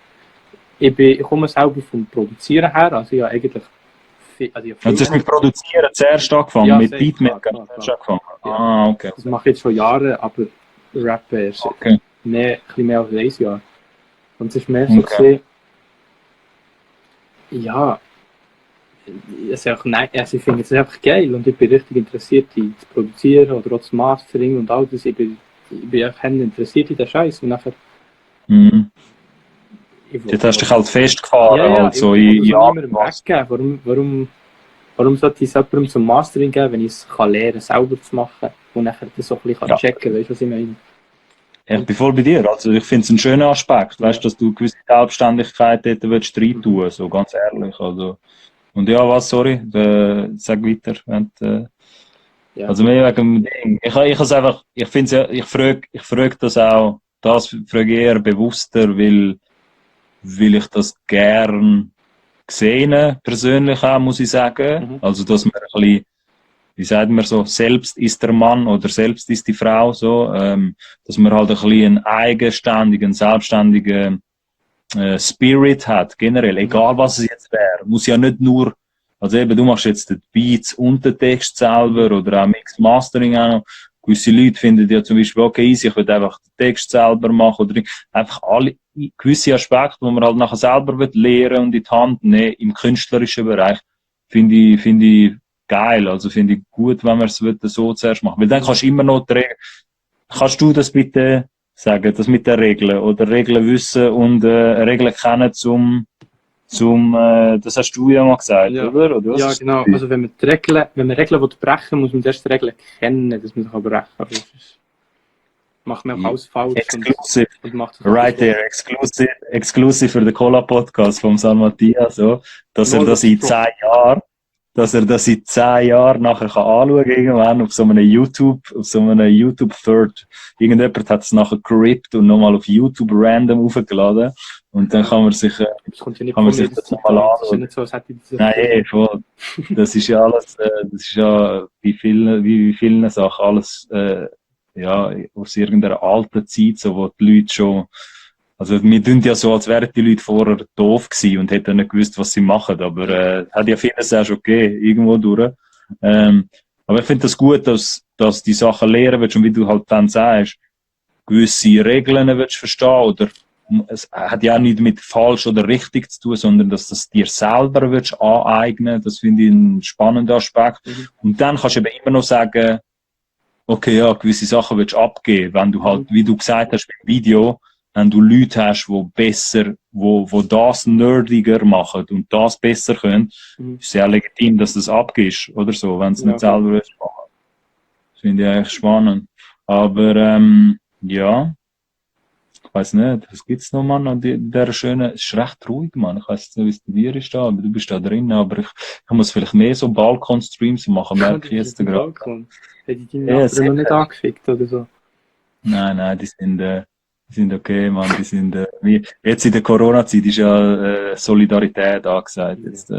[SPEAKER 2] Ich komme selber vom Produzieren her, also ja eigentlich.
[SPEAKER 1] Also du hast mit Produzieren zuerst angefangen, ja, mit Beatmaker zuerst angefangen?
[SPEAKER 2] Ja. Ah, okay. Das mache ich jetzt schon Jahre, aber Rappen erst ein bisschen mehr als 1 Jahr. Und es ist mehr so gesehen, ja, ich finde es einfach geil und ich bin richtig interessiert, die zu produzieren oder auch das Mastering und all das. Ich bin einfach interessiert in den Scheiß und nachher...
[SPEAKER 1] Jetzt hast du dich halt festgefahren.
[SPEAKER 2] Ja,
[SPEAKER 1] halt so
[SPEAKER 2] ich will niemandem weggeben. Warum Warum sollte ich es jemandem zum Mastering geben, wenn ich es lernen kann, selber zu machen und nachher das so ein bisschen checken kann, weißt du, was ich meine?
[SPEAKER 1] Ich bin voll bei dir. Also ich finde es einen schönen Aspekt, weißt, dass du gewisse Selbstständigkeit dort willst rein tun, so ganz ehrlich. Also, und ja, was, sorry, sag weiter. Wenn,
[SPEAKER 2] Ja.
[SPEAKER 1] also mehr wegen dem Ding. Ich has einfach, ich finde ja, ich frag das auch, das frage ich eher bewusster, weil ich das gern gesehen, persönlich auch, muss ich sagen. Also, dass man ein bisschen, wie sagt man so, selbst ist der Mann oder selbst ist die Frau, so, dass man halt ein bisschen einen eigenständigen, selbstständigen Spirit hat, generell, egal was es jetzt wäre. Muss ja nicht nur, also eben, du machst jetzt den Beats und den Text selber oder auch Mix Mastering auch noch. Gewisse Leute finden ja zum Beispiel, okay, easy, ich will einfach den Text selber machen oder einfach alle, gewisse Aspekte, die man halt nachher selber lernen und in die Hand nehmen, im künstlerischen Bereich, finde ich geil. Also finde ich gut, wenn man es so zuerst machen. Weil dann kannst du immer noch kannst du das bitte sagen, das mit den Regeln oder Regeln wissen und Regeln kennen das hast du ja mal gesagt,
[SPEAKER 2] Ja.
[SPEAKER 1] oder was?
[SPEAKER 2] Ja, genau. Also wenn man Regeln brechen will, muss man erst die Regeln kennen, dass man sie brechen kann. Sonst macht man auch alles falsch
[SPEAKER 1] Exclusive.
[SPEAKER 2] und macht es
[SPEAKER 1] Right there, exclusive für den Cola-Podcast vom San Mattia, so, dass er das in 10 Jahren, nachher kann anschauen irgendwann auf so einem YouTube-Third. Irgendjemand hat es nachher gerippt und nochmal auf YouTube random aufgeladen. Und dann kann man sich,
[SPEAKER 2] das kommt ja nicht
[SPEAKER 1] kann man
[SPEAKER 2] von
[SPEAKER 1] sich
[SPEAKER 2] mir,
[SPEAKER 1] das
[SPEAKER 2] das
[SPEAKER 1] nochmal
[SPEAKER 2] Zitat. Das ist ja
[SPEAKER 1] anschauen.
[SPEAKER 2] nicht so, als hätte ich das
[SPEAKER 1] Nein, voll. Das ist ja alles, das ist ja wie vielen Sachen alles, ja, aus irgendeiner alten Zeit, so, wo die Leute schon, also wir tun ja so, als wären die Leute vorher doof gewesen und hätten nicht gewusst, was sie machen, aber hat ja vieles auch schon gegeben, irgendwo durch. Aber ich finde das gut, dass die Sachen lernen willst und wie du halt dann sagst, gewisse Regeln willst verstehen oder es hat ja auch nicht mit falsch oder richtig zu tun, sondern dass das dir selber willst aneignen, das finde ich einen spannenden Aspekt. Und dann kannst du eben immer noch sagen, okay, ja, gewisse Sachen willst du abgeben, wenn du halt, wie du gesagt hast beim Video, wenn du Leute hast, die besser, wo das nerdiger machen und das besser können, ist sehr legitim, dass du das abgibst, oder so, wenn du es nicht selber willst machen. Das finde ich eigentlich spannend. Aber, ja, ich weiß nicht, was gibt's noch, Mann, an dieser schönen, es ist recht ruhig, Mann, ich weiß nicht, wie es bei dir ist da, aber du bist da drin, aber ich muss vielleicht mehr so Balkon-Streams machen, merke ich jetzt gerade.
[SPEAKER 2] Hätte ich deine Nachbarn noch nicht angefickt oder so?
[SPEAKER 1] Nein, die sind okay, Mann, die sind, wie, jetzt in der Corona-Zeit ist ja Solidarität angesagt, jetzt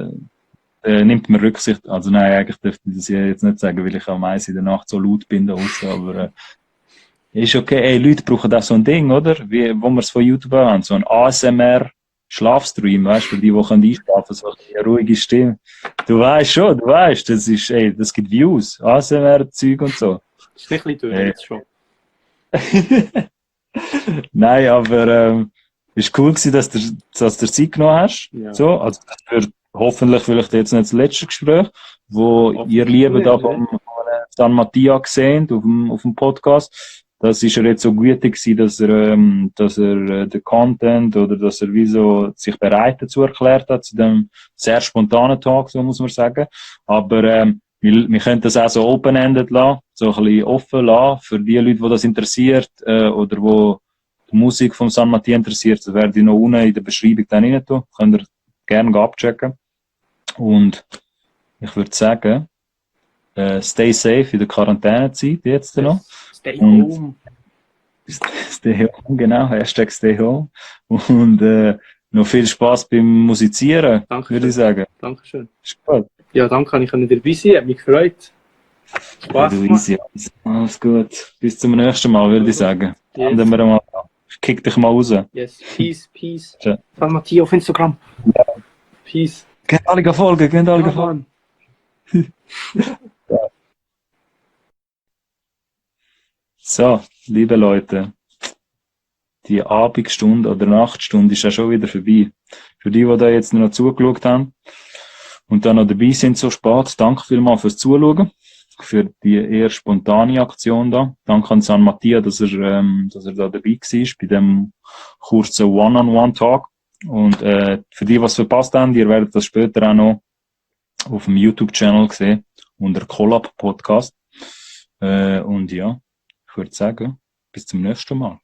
[SPEAKER 1] nimmt man Rücksicht, also nein, eigentlich dürfte ich das jetzt nicht sagen, weil ich am meisten in der Nacht so laut bin da draussen, aber ist okay, ey, Leute brauchen auch so ein Ding, oder? Wie, wo wir es von YouTube haben, so ein ASMR-Schlafstream, weißt du, für die können einschlafen, so eine ruhige Stimme. Du weißt schon, das ist, ey, das gibt Views, ASMR-Zeug und so.
[SPEAKER 2] Das ist nicht ein bisschen durch, jetzt schon.
[SPEAKER 1] Nein, aber ist cool gewesen, dass du Zeit genommen hast.
[SPEAKER 2] Ja.
[SPEAKER 1] So, also das wird hoffentlich vielleicht jetzt nicht das letzte Gespräch, wo ihr Lieben da vom San Mattia gesehen auf dem Podcast. Das ist er jetzt so gütig gewesen, dass er den Content oder dass er wie so sich bereit dazu erklärt hat, zu dem sehr spontanen Talk, so muss man sagen. Aber wir können das auch so open-ended lassen, so ein bisschen offen lassen für die Leute, die das interessiert oder wo die Musik von San Mattia interessiert. Das werde ich noch unten in der Beschreibung dann rein tun. Könnt ihr gerne abchecken. Und ich würde sagen, stay safe in der Quarantänezeit jetzt noch.
[SPEAKER 2] Stay home.
[SPEAKER 1] Stay home, genau. Hashtag stay home. Und noch viel Spaß beim Musizieren, würde ich sagen.
[SPEAKER 2] Dankeschön.
[SPEAKER 1] Ist gut.
[SPEAKER 2] Ja, danke, ich konnte dabei sein, hat mich gefreut. Spaß gemacht.
[SPEAKER 1] Alles gut. Bis zum nächsten Mal, würde ich sagen.
[SPEAKER 2] Yes.
[SPEAKER 1] Ich kick dich mal raus.
[SPEAKER 2] Yes, peace.
[SPEAKER 1] Ja.
[SPEAKER 2] San Mattia auf Instagram. Ja. Peace.
[SPEAKER 1] Geht alle folgen, So, liebe Leute, die Abendstunde oder Nachtstunde ist ja schon wieder vorbei. Für die da jetzt noch zugeschaut haben und dann noch dabei sind so spät, danke vielmals fürs Zuschauen, für die eher spontane Aktion da. Danke an San Mattia, dass er da dabei war, bei dem kurzen One-on-One-Talk. Und für die, was verpasst haben, ihr werdet das später auch noch auf dem YouTube-Channel gesehen, unter Collab Podcast. Und ja, ich würde sagen, bis zum nächsten Mal.